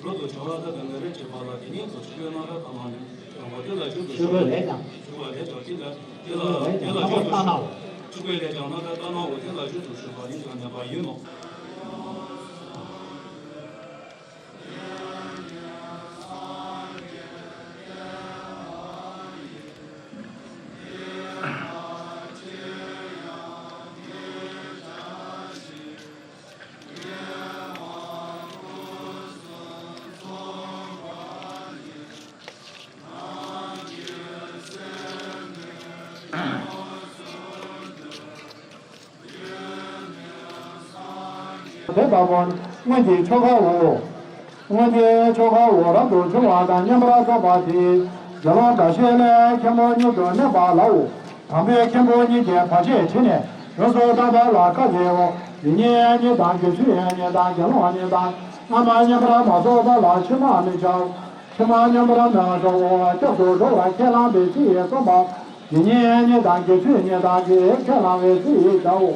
རབ་ཏུ་བྱུང་བ་དག་གི་ནི་རིགས་མཐུན་པ་ལ། དེ་ཉིད་དུ་ཆོས་ཀྱི་རྣམ་པར་བརྟགས་ནའོ། འབྱུང་བ་དེ་ལ་རྗེས་སུ་ཞུགས་པ་ལས་ཀྱང་ཞུགས་པ་ལས་ཀྱང་དེ་ལ་དེ་ལ་རྗེས་སུ་ཞུགས་པ་ཆོས་ཀྱི་ལས་ཀྱང་རྣམ་པར་བརྟགས་ནའོ། དེ་ལ་རྗེས་སུ་ཞུགས་པ་ཉིད་ཀྱང་ཉམས་པ་ཡིན་ནོ། དེ་ལྟ་བུ་སྔོན་གྱི་ཆོ་གའོ། སྔོན་གྱི་ཆོ་གའོ། རབ་ཏུ་བྱུང་བ་དང་མཉམ་པར་རྫོགས་པ་དེ། དགེ་སློང་དགའ་བཞིའི་ལས་མཁན་པོ་ཉིད་དུ་གནས་པ་ལའོ། དང་པོའི་མཁན་པོ་ཉིད་ཀྱིས་བར་ཆད་དྲི་ནས་ཡོངས་སུ་དག་པ་ལ་བཀའ་སྩལ་ལོ། དེ་ཉིད་ཉིད་དང་དགེ་ཚུལ་ཉིད་དང་དགེ་སློང་ཉིད་དང་སྔ་མ་མཉམ་པར་མ་རྫོགས་པ་ལ་ཕྱི་མ་མི་བྱའོ། ཕྱི་མ་མཉམ་པར་མ་རྫོགས་པ་སྐྱབས་སུ་འགྲོ་བར་ཁས་བླངས་པའི་ཚེ་ཡི་རྩོམ་པ། དེ་ཉིད་ཉིད་དང་དགེ་ཚུལ་ཉིད་དང་དགེ་ཁས་བླངས་པའི་ཚེ་ཡི་བྱའོ།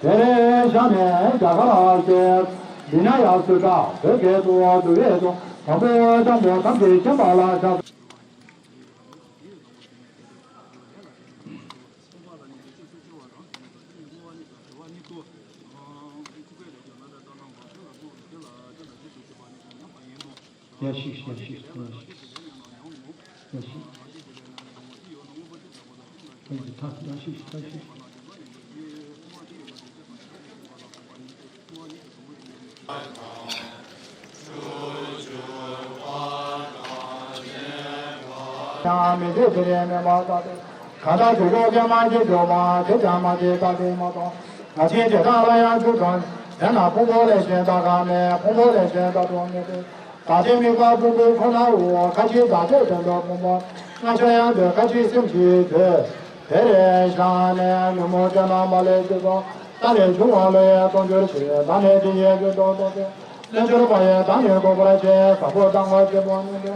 དེར་བཞག་ནས་རྒྱ་གར་སྐད། བི་ན་ཡ་སུ་ཏྲ། བོད་སྐད་དུ་བསྡུ་བའི་དོན། དང་པོ་དང་པོ་ཐམས་ཅད་མཁྱེན་པ་ལ་བྱ། ཡ་ཤིག་ཡ་ཤིག་ཡ་ཤིག་ཡ་ཤིག་ཐ་ཡ་ཤིག་ཐ་ཤིག་ཡང་མི་འདོད་དེ་ལས་མེད་པ་ལྟ་སྟེ། གང་དག་དུ་ཡོད་དེ་མ་སྐྱེས་འགྱུར་བ་དེ་ཀྱང་མ་སྐྱེས་ལྟ་སྟེ་མ་མཐོང་། ང་ཞེས་བྱེ་བྲག་ལ་ཡང་འཇུག་གམ། དེས་ན་ཕུང་པོ་ལས་གཞན་དག་གང་མེད། ཕུང་པོ་ལས་གཞན་དག་ཏུ་མེད་དེ། བདག་ལྟའི་དམིགས་པ་ཕུང་པོ་ཁོ་ནའོ། ཁ་ཅིག་བདག་ལྟའི་དོན་དུ་ཕུང་པོ། ལྔ་ཆར་ཡང་འདོད་ཁ་ཅིག་སེམས་ཀྱིས་འདོད། དེར་བཞག་ནས་ཉོན་མོངས་ཅན་རྣམས་མ་ལུས་སྤྱོད་པ། བདག་ལས་བྱུང་བ་བློ་ཡིས་སྟོང་གྱུར་ཅིག། བདག་ནི་དེ་ཡི་རྒྱུན་དུ་གཏོགས་ཏེ། རྣལ་འབྱོར་པ་ཡིས་བདག་ཉིད་འགོག་པར་བྱེད། བཟང་པོ་དང་བ་སྐྱེས་པོ་རྣམས་ཏེ།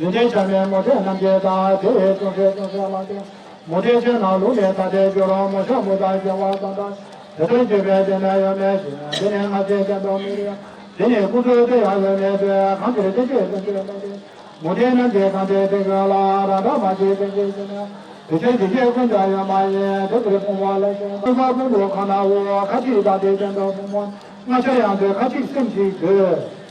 ཡོན་ཏན་ཆ་མེད་མུ་སྟེགས་རྣམས་ཀྱིས་བདག། དེ་ཡི་ཅུང་ཟད་ཅུང་ཟད་ལ་བརྟེན། མུ་སྟེགས་ཅན་རྣམས་ལུགས་ལས་ཐ་དད་འགྱུར་རོ། མུ་ཤ་མུ་དང་སྐྱེ་བ་དང་འདྲ། དེ་ལྟར་གྱུར་པའི་དེ་ནི་ཡོད་མེད་ཅིང་། དེ་ནི་སྔ་ཕྱི་གཏན་དུ་མི་རིགས། དེ་ནི་སྐུ་གཟུགས་དེ་ཡང་ཡོད་མེད་པས། གང་འདིར་དེ་སྐད་དུ་བརྗོད་མི་འདོད། མུ་སྟེགས་རྣམས་ཀྱིས་གང་དེ་དེ་ཀུན་ལ། རང་སྒྲ་མ་བྱས་པའི་ཕྱིར་ཞེ་ན། དེ་ཕྱིར་དེ་སྐད་ཀུན་ཀྱང་ཡོད་མ་ཡིན། དེ་ཕྱིར་ཕུང་པོ་ལས་གཞན་དག། ཕུང་པོ་ཁོ་ནའོ། ཁ་ཅིག་བདག་ལྟའི་དོན་དུ་ཕུང་པོ། ལྔ་ཆར་ཡང་འདོད་ཁ་ཅིག་སེམས་ཀྱིས་འདོད།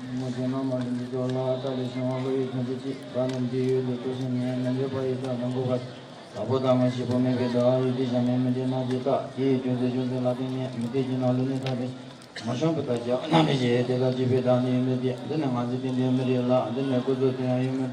ཉོན་མོངས་ཅན་རྣམས་མ་ལུས་འདི་ཚོགས་ལ། བདག་ལས་བྱུང་བ་བློ་ཡིས་ཅུང་ཟད་ཅིག། བདག་ནི་དེ་ཡི་ཡུལ་དུ་གཏོགས་ཤིང་མེད། རྣལ་འབྱོར་པ་ཡིས་བདག་ཉིད་འགོག་པར། བཟང་པོ་དང་བ་སྐྱེས་པོ་མེད་པའི་བདག། ཡོན་ཏན་ཆ་མེད་མུ་སྟེགས་རྣམས་ཀྱིས་བདག། དེ་ཡི་ཅུང་ཟད་ཅུང་ཟད་ལ་བརྟེན་ནས། མུ་སྟེགས་ཅན་རྣམས་ལུགས་ལས་ཐ་དད། མུ་ཤ་མུ་དང་སྐྱེ་བ་རྣམས་ལས་གཞན། དེ་ལྟར་གྱུར་པའི་བདག་ནི་ཡོད་མེད་དེ། འདི་ནི་སྔ་ཕྱི་གཏན་དུ་མི་རིགས་ལ། འདི་ནི་སྐུ་གཟུགས་དེ་ཡང་ཡོད་མེད།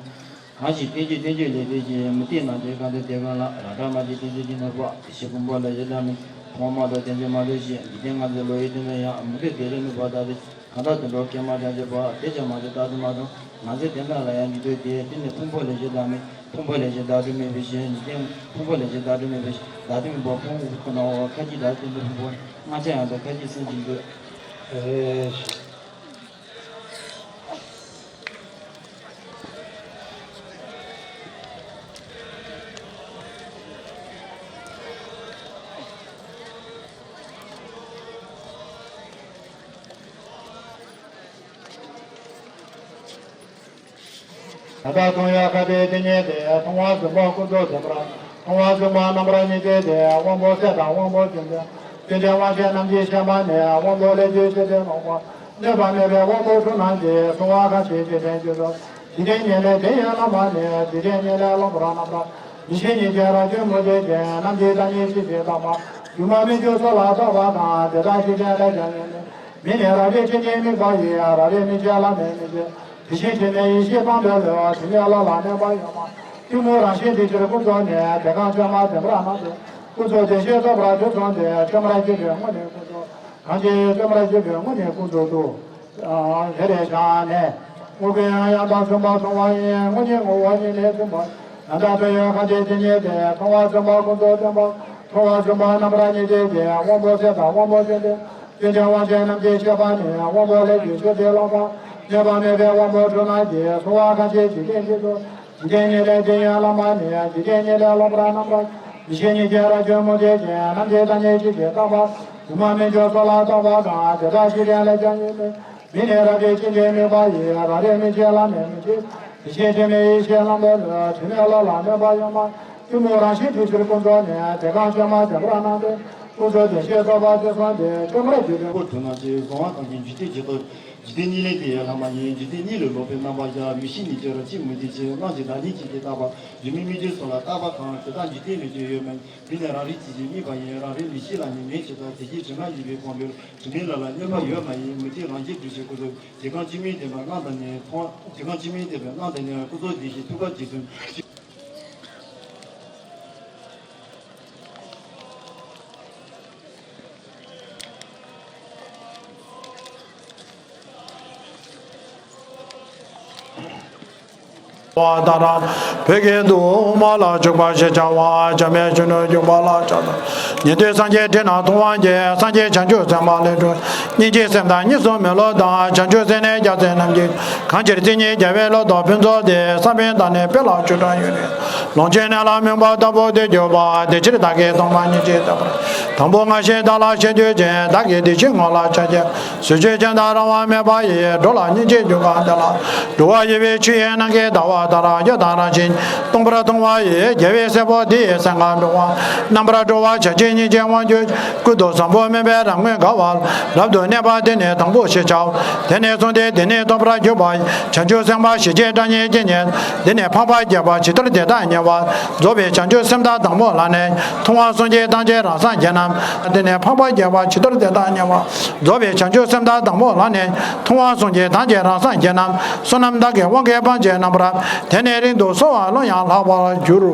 གང་ཞིག་བསྟན་བཅོས་བསྟན་བཅོས་ལས་འདས་ཀྱི། མུ་སྟེགས་རྣམས་ཀྱི་གང་དུ་དེ་ཀུན་ལ། རང་གྲགས་མ་བྱས་བསྟན་བཅོས་ཀྱི་ནོར་བུ། ཡེ་ཤེས་ཕུང་པོ་ལས་བཞི་ལྡན་མིན། ཐོག་མ་མ་ཐོབ་བསྟན་བཅོས་མ་ལུས་ཤིང་། འཇིག་རྟེན་ང་ཚོའི་བློ་ཡི་སྟེང་དུ་ཡང་། མུ་སྟེགས་བདེ་ལེགས་ནོར་བུ་དག་དེ། གང་དག་དུད་འགྲོ་སྐྱེས་མ་ཐག་ཆོད་པ། དེ་ཅང་མ་བྱས་རྟག་ཏུ་མ་ཐོབ། ང་ཚོའི་དེ་འདྲ་ལ་ཡང་འཇུག་འདོད་དེ། དེ་ནི་ཕུང་པོ་ལས་བཞི་ལྡན་མིན། ཕུང་པོ་ལས་བཞི་བདག་སྒྲིབ་མེད་པའི་ཕྱིར། འཇིག་རྟེན་ཕུང་པོ་ལས་བཞི་བདག་སྒྲིབ་མེད་པའི་ཕྱིར། བདག་སྒྲིབ་མེད་པ་ཕུང་པོ་ཁོ་ནའོ། ཁ་ཅིག་བདག་སྒྲིབ་མེད་ཕུང་པོ། སྔགས་འཆང་ཡང་དག་ཁ་ཅིག་སེམས་ཀྱི་འདོད། ཨེ། ད་ལྟ་མཐོང་ཡང་ཁ་ཏའི་དེ་ཉིད་དེ། མཐོང་བ་བཟུང་པ་ཀུན་རྫོབ་བདེན་པར། མཐོང་བ་བཟུང་པ་རྣམ་པར་གཉིས་ཀྱི་དེ། དབང་པོ་གསལ་དང་དབང་པོ་རྒྱུན་ལྡན། རྒྱུན་ལྡན་དབང་ཤེས་རྣམས་ཀྱིས་ཤེས་པ་ནི། དབང་པོ་ལས་རྒྱུ་ཤེས་ཏེ་ལོག་པ། གནོད་པ་མེད་པའི་དབང་པོ་དྲུག་རྣམས་ཀྱིས། གཟུང་བ་གང་ཞིག་འཇིག་རྟེན་རྒྱུ་དང་། འཇིག་རྟེན་ཉིད་ལས་དེ་ཡི་བླ་མ་ནི། འཇིག་རྟེན་ཉིད་ལས་ལོག་པར་རྣམ་པར། ཡེ་ཤེས་ཉིད་ཀྱི་རང་བྱུང་མུ་སྟེགས་ཅན། རྣམས་ཀྱི་བདག་ཉིད་ཇི་སྲིད་བརྟགས་པ། སྒྱུ་མ་མི་སྒྱུ་སོགས་ལ་སོགས་པ་དང་། དེ་དག་འཇིག་རྟེན་ལས་ཀྱང་ཡོད་མིན། མིན་ནས་རབ་རིབ་ཅན་གྱི་དམིགས་པ་ཡིས། རབ་རིབ་དམིགས་བྱེད་བླ་མེད་དམིགས་བྱེད། དེ་བཞིན་དྲི་མེད་ཡེ་ཤེས་སྤངས་པའི་བློས། དྲི་མེད་བློ་ལ་གནས་པ་ཡོད་མ། གཏི་མུག་རང་བཞིན་དེ་ཕྱིར་ཀུན་རྫོབ་ནས། དེ་གང་ཆོས་མ་བདེན་པར་སྣང་དུ། ཀུན་རྫོབ་བདེན་ཞེས་རྟོགས་པར་དུས་གསུམ་དུ། བཅོམ་པར་བྱེད་པའི་དངོས་ནི་ཀུན་རྫོབ། གང་ཞིག་བཅོམ་པར་བྱེད་པའི་དངོས་ནི་ཀུན་རྫོབ་ཏུ། དེ་ལས་བྱང་ནས། དངོས་ཀྱི་ཡང་དག་བཟུང་བ་མཐོང་བ་ཡིན། དངོས་ཉིད་ངོ་བོ་ཉིད་ལས་བཟུང་བ། ཡང་དག་དོན་ཡོད་གང་ཞིག་དེ་ཉིད་དེ། མཐོང་བ་བཟུང་བ་ཀུན་རྫོབ་བདེན་པ། མཐོང་བ་བཟུང་བ་རྣམ་པར་གཉིས་ཀྱི་དེ། དབང་པོ་གསལ་དང་དབང་པོ་རྒྱུན་ལྡན། རྒྱུན་ལྡན་དབང་ཤེས་རྣམས་ཀྱིས་ཤེས་པ་ནི། དབང་པོ་ལས་རྒྱུ་ཤེས་ཏེ་ལོག་པ། གནོད་པ་མེད་པའི་དབང་པོ་དྲུག་རྣམས་ཀྱིས། གཟུང་བ་གང་ཞིག་འཇིག་རྟེན་རྒྱུ་དང་། འཇིག་རྟེན་ཉིད་ལས་དེ་ཡི་བླ་མ་ནི། འཇིག་རྟེན་ཉིད་ལས་ལོག་པར་རྣམ་པར། ཡེ་ཤེས་ཉིད་ཀྱི་རང་བྱུང་མུ་སྟེགས་ཅན། རྣམས་ཀྱི་བདག་ཉིད་ཇི་སྲིད་བརྟགས་པ། སྒྱུ་མ་མི་སྒྱུ་སོགས་ལ་སོགས་པ་དང་། དེ་དག་འཇིག་རྟེན་ལས་ཀྱང་ཡོད་མིན། མིན་ནས་རབ་རིབ་ཅན་གྱི་དམིགས་པ་ཡིས། རབ་རིབ་དམིགས་བྱེད་བླ་མེད་དམིགས་བྱེད། དེ་བཞིན་དྲི་མེད་ཡེ་ཤེས་ལམ་པའི་བློས། དྲི་མེད་བློ་ལ་གནས་པ་ཡོད་མ། གཏི་མུག་རང་བཞིན་དེ་ཕྱིར་ཀུན་རྫོབ་ནས། དེ་གང་ཆོས་མ་བདེན་པར་སྣང་དུ། ཀུན་རྫོབ་བདེན་ཞེས་རྟོགས་པར་དུས་གསུམ་དུ། བཅོམ་པར་བྱེད་པའི་པོ་དྲུག་རྣམས་ཀྱིས་གཟུང་བ་གང་ཞིག་འཇིག་རྟེན་གྱི་དོན། འཇིག་རྟེན་ཉིད་ལས་དེ་ཡི་བླ་མ་ཡིན། འཇིག་རྟེན་ཉིད་ལས་ལོག་པའི་རྣམ་པར་གཞག་མིག་ཤེས་ཉིད་ཀྱི་རང་བཞིན་མུ་སྟེགས་ཅན། རྣམས་ཀྱི་བདག་ཉིད་ཇི་སྲིད་བརྟགས་པ། སྒྱུ་མའི་མིག་ཏོ་སོགས་ལ་བརྟགས་པ་དང་། དེ་དག་འཇིག་རྟེན་ལས་ཀྱང་ཡོད་མིན། མིན་ནས་རང་རིག་ཇི་བཞིན་དམིགས་པ་ཡིན། རང་རིག་མིག་ཤེས་ལ་ནི་མེད་ཅེས་དང་། དེ་བཞིན་དྲི་མ་ཡིན་པའི་ཁོང་ཁྲོས། དྲི་མེད་བློ་ལ་གནས་པ་ཡོད་མ་ཡིན། མུ་སྟེགས་རང་བཞིན་སྒྲིབ་བྱེད་ཀུན་རྫོབ། དེ་གང་ཇི་སྙེད་བསྟན་པ་སྔགས་དང་ནི། མཐོང་། དེ་གང་ཇི་སྙེད་བསྟན་པའི་སྔགས་དང་ནི། ཀུན་རྫོབ་བདེན་ཞེས་ཐུགས་ཀར་ཇི་ཙམ། བ་དང་། བོད་ཀྱི་གདུང་མ་ལ་བྱུག་པ་ཞེས་བྱ་བ། འཇམ་དཔལ་གཞོན་ནུར་བྱུག་པ་ལ་ཕྱག་འཚལ་ལོ། ཉན་ཐོས་སངས་རྒྱས་དྲི་ནི་འཐུང་བར་བགྱི། སངས་རྒྱས་བྱང་ཆུབ་སེམས་དཔའ་ལས་བྱུང་། སྙིང་རྗེའི་སེམས་དང་གཉིས་སུ་མེད་བློ་དང་། བྱང་ཆུབ་སེམས་ནི་རྒྱལ་སྲས་རྣམས་ཀྱི། གང་ཕྱིར་མཚན་ཉིད་རྒྱལ་བའི་བློ་དང་ཕུན་ཚོགས་དེ། བསམ་པའི་མཐའ་ནི་དཔེ་ལ་བྱུང་དྲགས་ཡོད་རེད། ལོངས་སྤྱོད་གནས་ལ་སྨོན་པ་ལྟ་བུ་དེ་གྱུར་པ། དེ་ཕྱིར་བདག་གིས་སྟོང་པ་ཉིད་ཅེས་བཏགས་པ། དང་པོ་སྔར་བཞིན་བདག་ལ་བཤད་རྒྱུད་ཅན། བདག་གིས་དེ་བཞིན་ངོ་ལ་ཕྱག་རྒྱ། གཟུགས་ཅན་ཅན་དང་རང་དབང་མེད་པ་ཡི། འགྲོ་ལ་སྙིང་རྗེ་རྒྱུད་གང་དེ་ལ། འགྲོ་བ་ཡི་བའི་ཆོས་ཡིན་ནམ་མཁའི་ཟླ་བ་ལྟར། གཡོ་དང་རང་བཞིན་སྟོང་པར་མཐོང་བ་ཡི། རྒྱལ་བའི་སྲས་པོ་དེ་ཡི་སེམས་ཁམས་འགྲོ་བ། རྣམ་པར་གྲོལ་བ་བྱ་བྱེད་སྙིང་རྗེའི་དབང་གྱུར། ཀུན་ཏུ་བཟང་པོ་སྨོན་པའི་རབ་དངོས་དགའ་བ། རབ་ཏུ་གནས་པ་དེ་ནི་དང་པོ་ཞེས་བྱའོ། དེ་ནས་བཟུང་སྟེ་དེ་ནི་རྟོགས་པར་གྱུར་པ། བྱང་ཆུབ་སེམས་དཔའ་ཞི་བྱེད་སྒྲ་སྙན་ཅན་ཉིད། འདི་ནི་འཕགས་པ་རྒྱལ་བ་ཇི་ལྟར་དེ་དག་ཉེ་བར། རྫོགས་པའི་བྱང་ཆུབ་སེམས་དཔའ་དང་པོ་ལ་ནི། མཐོང་བ་གསུམ་གྱི་ཐམས་ཅད་རང་སངས་རྒྱས་རྣམས། འདི་ནི་འཕགས་པ་རྒྱལ་བ་ཇི་ལྟར་དེ་དག་ཉེ་བར། རྫོགས་པའི་བྱང་ཆུབ་སེམས་དཔའ་དང་པོ་ལ་ནི། མཐོང་བ་གསུམ་གྱི་ཐམས་ཅད་རང་སངས་རྒྱས་རྣམས། བསོད་ནམས་དག་གི་དབང་གིས་སྤངས་ཀྱི་རྣམ་པར། དེ་ནི་རིང་དུ་གསོལ་བ་ལོངས་ཡང་ལྷག་པར་འགྱུར།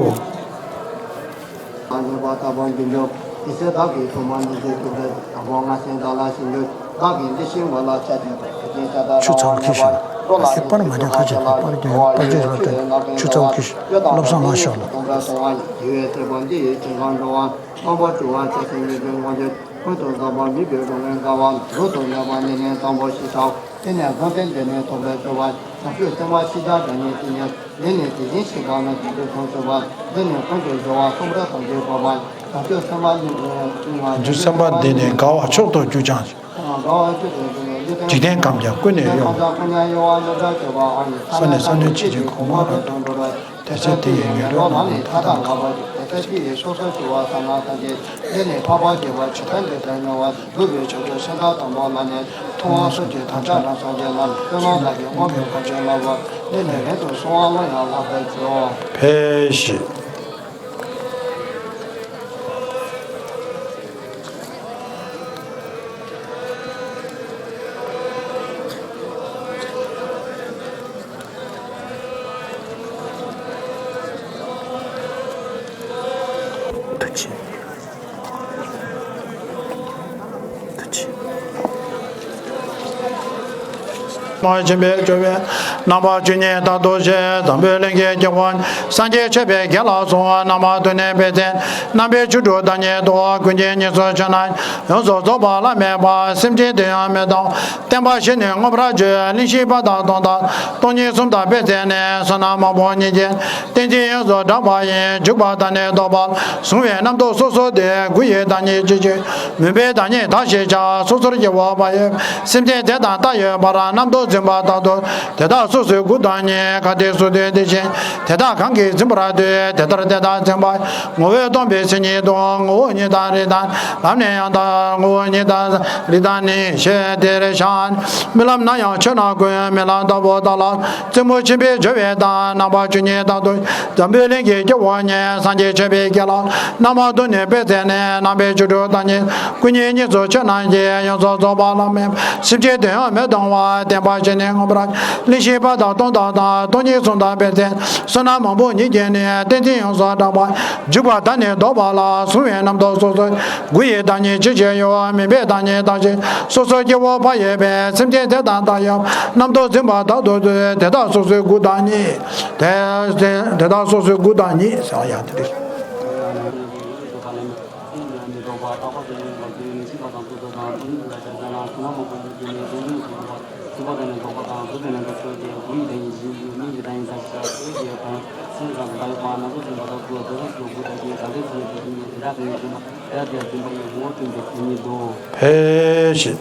ཉེས་པ་དག་པ་རྒྱུན་འཇོམས། དེ་ཚེ་བདག་གིས་ཐོག་མར་ཉེས་བྱས་ཀུན་ཟད། དང་པོ་ང་སེམས་བདག་ལ་ཞེན་ཁུར། བདག་གིས་འདི་ཕྱིའི་ངོ་ལ་ཆ་མཐུན་པ། དེ་བཞིན་ཤ་སྟག་ཆུ་ཚ་བོ་ཁྱེར་ཤོག་ཨ་སེ་པར་མ་ཉན་ཁ་ཆེ་ལ་པར་རྒྱུན་ཡོད་པར་རྒྱུ་རོ་སྟེ་ཆུ་ཚ་བོ་ཁྱེར་ཤོག་བློ་བཟང་ལ་ཤོག་ལ། སྟོང་པར་སོང་བ་ཡི། དེ་བས་ཚེ་དཔག་འདི་ཡི་དྲིན་གང་འགྲོ་བ། དང་པོ་སྤྲུལ་བ་ཆ་ཤས་ཉེས་སྐྱོན་དབང་གྱུར། ཀུན་ཏུ་བཟང་པོ་མིན་པའི་རང་ངོས་དགའ་བ། རབ་ཏུ་གནས་པ་འདི་ནི་དང་པོ་ཞེས་བྱའོ། དེ་ནས་བཟུང་སྟེ་འདི་ནི་ཐོབ་པར་འགྱུར་བ། བྱང་ཆུབ་སེམས་དཔའ་ཤེས་བྱ་སྒྲ་སྙན་ཅན་ཉིད། འདི་ནི་དེ་བཞིན་གཤེགས་པ་རྣམས་ཀྱི་ལུས་དང་མཚུངས་པ། འདི་ནི་ཀུན་ཏུ་སྦྱོར་བ་གསུམ་རབ་དང་རྒྱས་པ་བ། བྱང་ཆུབ་སེམས་དཔའ་ནི། བྱང་ཆུབ་སེམས་དཔའ་འདི་ནི་དགའ་བ་མཆོག་ཏུ་གྱུར་ཀྱང་། འཇིག་རྟེན་ཁམས་ཀྱང་ཀུན་ནས་གཡོ། ས་ནས་ས་གནོན་བྱེད་ཅིང་གོང་མ་རང་དུ་འགྲོ་བ། དེ་ཚེ་དེ་ཡི་ཉོན་རང་ལ་མཐའ་དག་འགག་པ་ཡི། དེ་ཚེ་དེ་ཡི་སོ་སོར་གྱུར་པ་ས་ན་ཐམས་ཅད། འདི་ནི་འཕགས་པ་རྒྱལ་བ་ཇི་ལྟར་འདི་ལྟར་མྱོང་བ། རྫོགས་པའི་བྱང་ཆུབ་སེམས་དཔའ་དང་པོ་ལ་ནི། མཐོང་བ་གསུམ་གྱི་ཐམས་ཅད་རང་སངས་རྒྱས་རྣམས། བསོད་ནམས་དག་གི་དབང་གིས་སྤངས་ཀྱི་རྣམ་པ། འདི་ནི་རིང་དུ་གསོལ་བ་ལོངས་ཡང་ལྷག་པར་འགྱུར། ཕལ་ཞིག་མ་ཆེན་པོའི་སྦྱོར་བས་རྣམ་པ་བཅུ་གཉིས་དག་ཏུ་བྱས། འཛམ་བུའི་གླིང་གི་སྐྱེ་བོ་སངས་རྒྱས་ཆོས་པའི་དགེ་ལ་སོགས། རྣམ་པ་དུ་ནས་འབད་བརྩོན་རྣམ་པའི་བཅུ་དྲུག་བདག་ཉིད་དུ། ཀུན་གྱི་གཉེན་སུ་ཆོད་ན། ཡོངས་སུ་རྫོགས་པ་བླ་མེད་པ། སེམས་ཅན་དོན་ཡང་མི་གཏོང་། བསྟན་པ་བཞི་ནི་མངོན་པར་བརྗོད། གླེང་གཞི་པ་དང་སྟོང་དང་སྟོང་ཉིད་གསུམ་དང་སྤེལ་མཛད་ནས། བསོད་ནམས་མང་པོ་བསྙེན་ཅིང་བསྟན་འཛིན་ཡོངས་སུ་གྲགས་པ་ཡི། འཇུག་པ་དང་ནི་ལྡོག་པ་བཟུང་བའི་རྣམ་རྟོག་སོ་སོ་སྟེ། དགུ་ཡི་བདག་ཉིད་ཅི་ཕྱིར། མུན་པའི་བདག་ཉིད་བདག་ཞེས་བྱ། སོ་སོར་སྐྱེ་བོ་བག་ཡོད་སེམས་ཅན་དེ་དང་བལྟ་ཡོད་པར། རྣམ་རྟོག་འཛིན་པ་དག་ཏུ། དེ་དག་སོ་སོའི་དགུ་དང་གཉིས། ག་དེ་སུ་དེ་དེ་བཞིན་དེ་དག་གང་གིས་འཛིན་པར་འདོད། དེ་ལྟར་དེ་དག་འཛིན་པ་ངོ་བོས་སྟོང་པའི་མཚན་ཉིད་དོ། ངོ་བོ་ཉིད་དང་རིགས་དང་ལམ་ནི་ཡང་དག་ངོ་བོ་ཉིད་དང་རིགས་དང་ནི་ཞེས་དེར་བཞག་རྨི་ལམ་ན་ཡང་ཆོས་རྣམས་ཀུན། རྨི་ལམ་ལྟ་བུ་དག་ལ་རྩེ་མོ་ཆེན་པོའི་སྦྱོར་བས་བལྟ། རྣམ་པ་བཅུ་གཉིས་དག་ཏུ། འཛམ་བུའི་གླིང་གི་སྐྱེ་བོ་ཉིད། སངས་རྒྱས་ཆོས་པའི་དགེ་ལ་རྣམ་པ་དུ་ནས་འབད་བརྩོན་ནས། རྣམ་པའི་བཅུ་དྲུག་བདག་ཉིད་ཀུན་གྱི་གཉེན་སུ་ཆོད་ན་ཡང་། ཡོངས་སུ་རྫོགས་པ་བླ་མེད་སེམས་ཅན་དོན་ཡང་མི་གཏོང་བ། བསྟན་པ་བཞི་ནི་མངོན་པར་གླེང་གཞི་པ་དང་སྟོང་དང་དང་སྟོང་ཉིད་གསུམ་དང་སྤེལ་མཛད། བསོད་ནམས་མང་པོ་བསྙེན་ཅིང་ནི། བསྟན་འཛིན་ཡོངས་སུ་གྲགས་པ། འཇུག་པ་དང་ནི་ལྡོག་པ་ལ། བཟུང་བའི་རྣམ་རྟོག་སོ་སོའི་དགུ་ཡི་བདག་ཉིད་ཅི་ཕྱིར་ཡོད། མུན་པའི་བདག་ཉིད་བདག་ཞེས་སོ་སོར་སྐྱེ་བོ་བག་ཡོད་པའི་སེམས་ཅན་དེ་དང་བལྟ་ཡོད་རྣམ་རྟོག་འཛིན་པ་དག་ཏུ་འདོད། དེ་དག་སོ་སོའི་དགུ་བདག་ཉིད། དེ་དེ་དག་སོ་སོའི་དགུ་བདག་ཉིད་ཟེར་བ་ཡང་དེ་རེད། ཕེབས་ཤིག་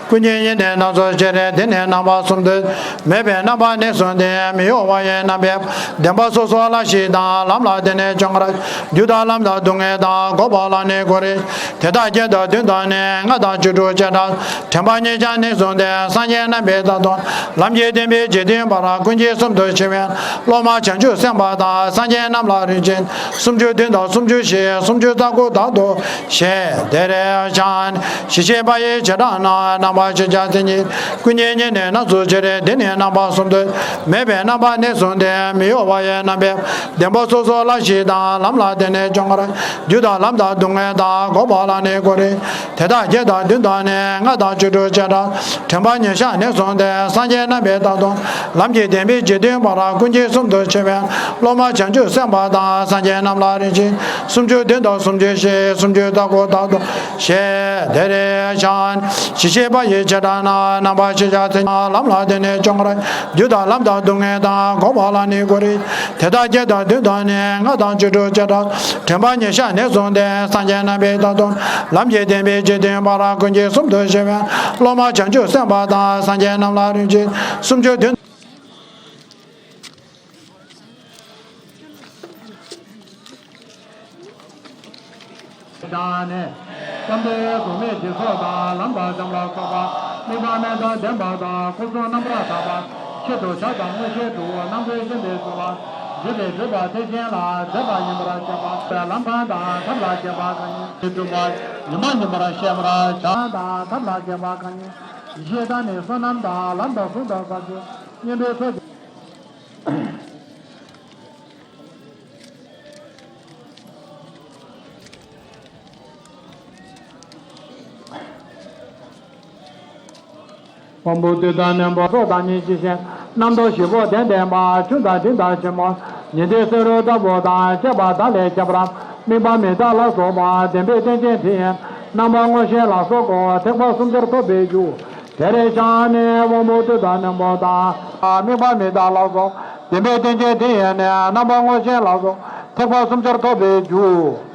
ཀུན་གྱི་གཉེན་ནི་སྣ་ཚོགས་ཕྱིར། དེ་ནི་རྣམ་པ་གསུམ་དུ། མེད་པའི་རྣམ་པ་ནས་བཟུང་སྟེ། མི་གཡོ་བ་ཡི་རྣམ་པའི་བདེན་པ་སོ་སོ་ལ་གཞི་དང་ལམ་ལ་དེ་ནས་བྱུང་བར། རྒྱུ་དང་ལམ་དང་སྡུག་བསྔལ་དང་འགོག་པ་ལ་ནི་གོ་རིམ། དེ་དག་བརྒྱད་དང་བདུན་དང་ནི་ལྔ་དང་བཅུ་དྲུག་བྱེ་བྲག་དྲན་པ་ཉིད་ཀྱང་ནས་བཟུང་སྟེ། སངས་རྒྱས་རྣམ་པའི་དག་ཏུ། ལམ་གྱི་བདེན་པའི་འཇིག་རྟེན་པར། ཀུན་གྱི་གསུམ་དུ་ཕྱེ་བས། སློབ་མ་བྱང་ཆུབ་སེམས་དཔའ་དང་། སངས་རྒྱས་རྣམས་ལ་རིམ་བཞིན། སུམ་ཅུ་བདུན་དང་སུམ་ཅུ་བཞི། སུམ་ཅུ་རྩ་དགུ་དག་ཏུ་བཤད། དེར་བཞག་ཞི་བྱེད་པ་ཡི་བྱེ་བྲག་ན། རྣམ་པ་ཕྱེད་བརྒྱ་མཚན་ཉིད། ཀུན་གྱི་གཉེན་ནི་སྣ་ཚོགས་ཕྱིར། དེ་ནི་རྣམ་པ་གསུམ་དུ། མེད་པའི་རྣམ་པ་ནས་བཟུང་སྟེ། མི་གཡོ་བ་ཡི་རྣམ་པའི་བདེན་པ་སོ་སོ་ལ་གཞི་དང་ལམ་ལ་དེ་ནས་བྱུང་བར། རྒྱུ་དང་ལམ་དང་སྡུག་བསྔལ་དང་འགོག་པ་ལ་ནི་གོ་རིམ། དེ་དག་བརྒྱད་དང་བདུན་དང་ནི་ལྔ་དང་བཅུ་དྲུག་བྱེ་བྲག་དྲན་པ་ཉིད་ཀྱང་ནས་བཟུང་སྟེ། སངས་རྒྱས་རྣམ་པའི་དག་ཏུ། ལམ་གྱི་བདེན་པའི་འཇིག་རྟེན་པར། ཀུན་གྱི་གསུམ་དུ་ཕྱེ་བས། སློབ་མ་བྱང་ཆུབ་སེམས་དཔའ་དང་། སངས་རྒྱས་རྣམས་ལ་རིམ་བཞིན། སུམ་ཅུ་བདུན་དང་སུམ་ཅུ་བཞི། སུམ་ཅུ་རྩ་དགུ་དག་ཏུ་བཤད། དེར་བཞག་ཞི་བྱེད་པ་ཡི་བྱེ་བྲག་ན། རྣམ་པ་ཕྱེད་བརྒྱ་མཚན་ཉིད། ལམ་ལ་དེ་ནས་བྱུང་བར། རྒྱུ་དང་ལམ་དང་སྡུག་བསྔལ་དང་འགོག་པ་ལ་ནི་གོ་རིམ། དེ་དག་བརྒྱད་དང་བདུན་དང་ནི་ལྔ་དང་བཅུ་དྲུག་བྱེ་བྲག་དྲན་པ་ཉིད་ཀྱང་ནས་བཟུང་སྟེ། སངས་རྒྱས་རྣམ་པའི་དག་ཏུ། ལམ་གྱི་བདེན་པའི་འཇིག་རྟེན་པར། ཀུན་གྱི་གསུམ་དུ་ཕྱེ་བས། སློབ་མ་བྱང་ཆུབ་སེམས་དཔའ་དང་། སངས་རྒྱས་རྣམས་ལ་རིམ་བཞིན། སུམ་ཅུ་བདུན། བྱས་ནས། བསམ་གཏན་གཟུགས་མེད་ཞི་སོགས་དང་། ལམ་དང་འཇམ་ལ་སོགས་པ། དམིགས་པ་དམན་དང་ལྡན་པ་དང་། སྐུ་གསུམ་རྣམ་པར་དག་པ། ཆེད་དུ་བྱ་དང་མངོན་ཤེས་དྲུག། རྣམ་གྲོལ་ཤིན་ཏུ་གཟུང་བ། བརྗོད་པས་བརྗོད་པ་ཐེག་ཆེན་ལ། མཛད་པ་ཡིན་པར་བཤད་པ། ལམ་གང་དང་ཐབས་ལ་མཁས་པ་གང་ཡིན། སྒྲུབ་པ་ཉིད་མ་ཡིན་པར་ཤེས་པར་བྱ། དང་ཐབས་ལ་མཁས་པ་གང་ཡིན། ཞེས་དང་ནི་བསོད་ནམས་དང་། ལམ་དང་གཟུངས་དང་བསགས་ཀྱི། བསྙེན་སྒྲུབ་ཚོགས་ཀྱི། དབང་པོ་སྡུད་དང་རྣོན་པོ་སྲོག་དང་ཉིད་ཀྱི་ཞིང་། རྣམ་རྟོག་ཞིབ་པོ་ལྡན་ལྡན་པ། ཆུང་དང་འབྲིང་དང་ཆེན་པོ། ཉི་ཟླའི་སེར་རོ་ལྟ་བུ་དང་། བཅས་པ་དག་ལས་ཁྱད་པར། དམིགས་པ་མི་རྟག་ལ་སོགས་པ། བདེན་པའི་རྟེན་ཅན་དེ་ཡི། རྣམ་པ་མངོན་ཞེན་ལ་སོགས་པ། ཐེག་པ་གསུམ་ཆར་ཐོབ་པའི་རྒྱུ། དེར་བཞག་ནས་དབང་པོ་སྡུད་དང་རྣོན་པོ་དང་། དམིགས་པ་མི་རྟག་ལ་སོགས། བདེན་པའི་རྟེན་ཅན་དེ་ཡི་ནི། རྣམ་པ་མངོན་ཞེན་ལ་སོགས། ཐེག་པ་གསུམ་ཆར་ཐོབ་པའི་རྒྱུ།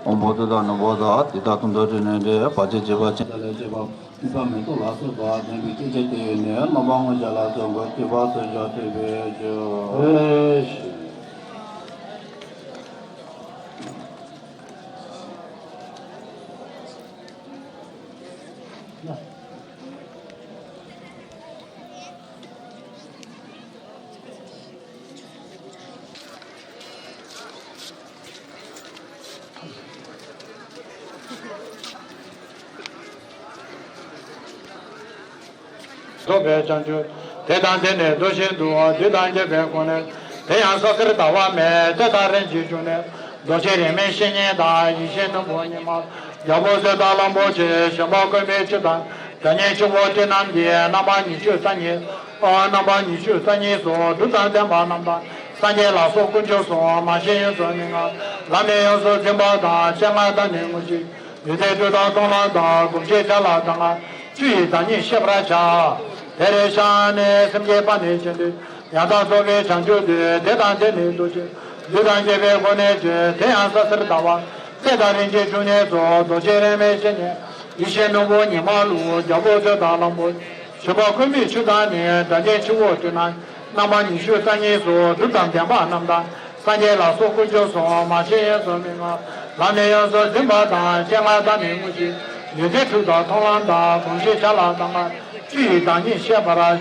དབང་པོ་སྡུད་དང་རྣོན་པོ་དང་། དེ་དག་དོན་དུ་དྲིལ་ནས་འདྲེན། བར་ཆད་བྱེད་པ་ཅན་དག་ལས་སྐྱེས་པ། དམིགས་པ་མི་རྟག་ལ་སོགས་པ། བདེན་པའི་རྟེན་ཅན་དེ་ཡི་ནི། རྣམ་པ་མངོན་ཞེན་ལ་སོགས་པ། ཐེག་པ་གསུམ་ཆར་ཐོབ་པའི་རྒྱུ། རྫོགས་པའི་བྱང་ཆུབ་དེ་དང་། དེ་ནི་མདོ་བཞིན་དུ། བདུད་དང་བཅས་པའི་སྒོ་ནས། དེ་ཡང་ས་གར་ཟླ་བ་མེད། དེ་དག་རིམ་གྱིས་བྱུང་ནས། རྡོ་རྗེ་རིས་མེད་བཤེས་གཉེན་དང་། ཡེ་ཤེས་སྣམ་བུ་ཉི་མ། རྒྱལ་པོ་ཟས་དང་གླང་པོ་ཆེ། ཞིང་པ་ཀུན་མའི་ཁྱིམ་དང་ བདག་ཉིད་སྤྱི་བོ་སྤྲིན་ནག་འདི། རྣམ་པ་ཉི་ཤུ་རྩ་གཉིས། ཨོ། རྣམ་པ་ཉི་ཤུ་རྩ་གཉིས་སུ། སྒྲུབ་དང་ལྡན་པ་རྣམས་དང་། སངས་རྒྱས་ལ་སོགས་དཀོན་མཆོག་གསུམ། མ་སྐྱེས་ཡོངས་སུ་མི་མངའ། ལམ་ལས་ཡོངས་སུ་འཛིན་པ་དང་། སྤྱན་སྔར་བདག་ནི་དངོས་གཞི། ཡོན་ཏན་དྲུག་དང་མཐོང་ལམ་དང་། སྒོམ་ཞེས་བྱ་ལ་གདམས་ངག་བཅུ་ཡིས་བདག་ཉིད་ཤེས་པར་བྱ། དེར་བཞག་ནས་སེམས་བསྐྱེད་པ་ནི་ཆེས་མཐོའི། ཡང་དག་རྫོགས་པའི་བྱང་ཆུབ་ཏུ། དེ་དང་དེ་ནི་རྡོ་རྗེ། ལུས་དང་བཅས་པའི་སྒོ་ནས་བརྗོད། དེ་ཡང་ས་གསེར་ཟླ་བ། ཚེས་དང་རིན་ཆེན་འབྱུང་གནས་སོགས། རྡོ་རྗེ་རེག་མའི་བཤེས་གཉེན། ཡེ་ཤེས་ནོར་བུ་ཉི་མ་ལུགས། རྒྱལ་པོ་མཆོག་དང་གླང་པོ། ཞིང་པ་ཀུན་མིག་ཆུ་དང་ནི། སྒྲ་གཅན་ཆུ་བོ་སྤྲིན་ནག་རྣམ་པ་ཉི་ཤུ་རྩ་གཉིས་སུ། སྒྲུབ་དང་ལྡན་པ་རྣམས་དང་། སངས་རྒྱས་ལ་སོགས་དཀོན་མཆོག་གསུམ། མ་སྐྱེས་ཡོངས་སུ་མི་མངའ། ལམ་ལས་ཡོངས་སུ་འཛིན་པ་དང་། སྤྱན་སྔར་བདག་ནི་དངོས་གཞི། ཡོན་ཏན་དྲུག་དང་མཐོང་ལམ་དང་། སྒོམ་ཞེས་བྱ་ལ་གདམས་ངག་བཅུ་ཡིས་བདག་ཉིད་ཤེས་པར་བྱ།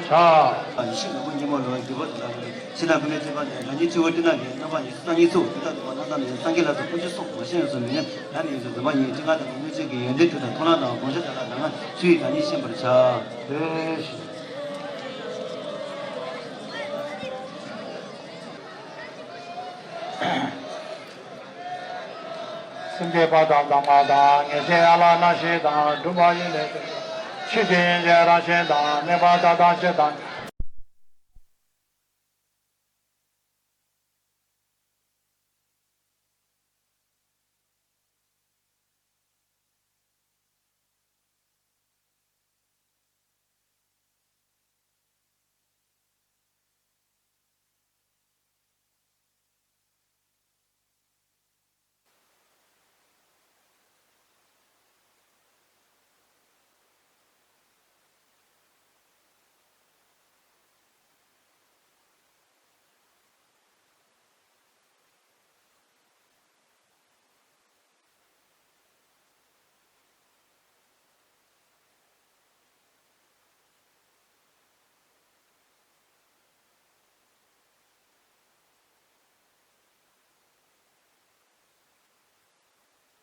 ཡེ་ཤེས་ནོར་བུ་ཉི་མ་ལུགས། རྒྱལ་པོ་དང་གླང་པོ། ཞིང་དང་ཀུན་མིག་ཆུ་དང་ནི། སྒྲ་གཅན་ཆུ་བོ་སྤྲིན་ནག་གི། རྣམ་པ་ཉི་ཤུ་རྩ་གཉིས་སུ། སྒྲུབ་དང་ལྡན་པ་རྣམས་དང་ནི། སངས་རྒྱས་ལ་སོགས་དཀོན་མཆོག་གསུམ། མ་སྐྱེས་ཡོངས་སུ་མི་མངའ། ལམ་ལས་ཡོངས་སུ་འཛིན་པ་ཡིན། སྤྱན་སྔར་བདག་ནི་དངོས་གཞི། ཡོན་ཏན་དྲུག་དང་མཐོང་ལམ་དང་། སྒོམ་ཞེས་བྱ་ལ་གདམས་ངག་བཅུ་ཡིས་བདག་ཉིད་ཤེས་པར་བྱ། ལེགས། སེམས་བསྐྱེད་པ་དང་གདམས་ངག་དང་། ངེས་ཤེས་ཡན་ལག་རྣམ་བཞི་དང་། སྒྲུབ་པ་ཡིན་ལས་དོན་ཆེ། ཆོས་ཀྱི་དབྱིངས་ཀྱི་རང་བཞིན་དང་། གནས་པ་མཐའ་དག་ཕྱིར་དང་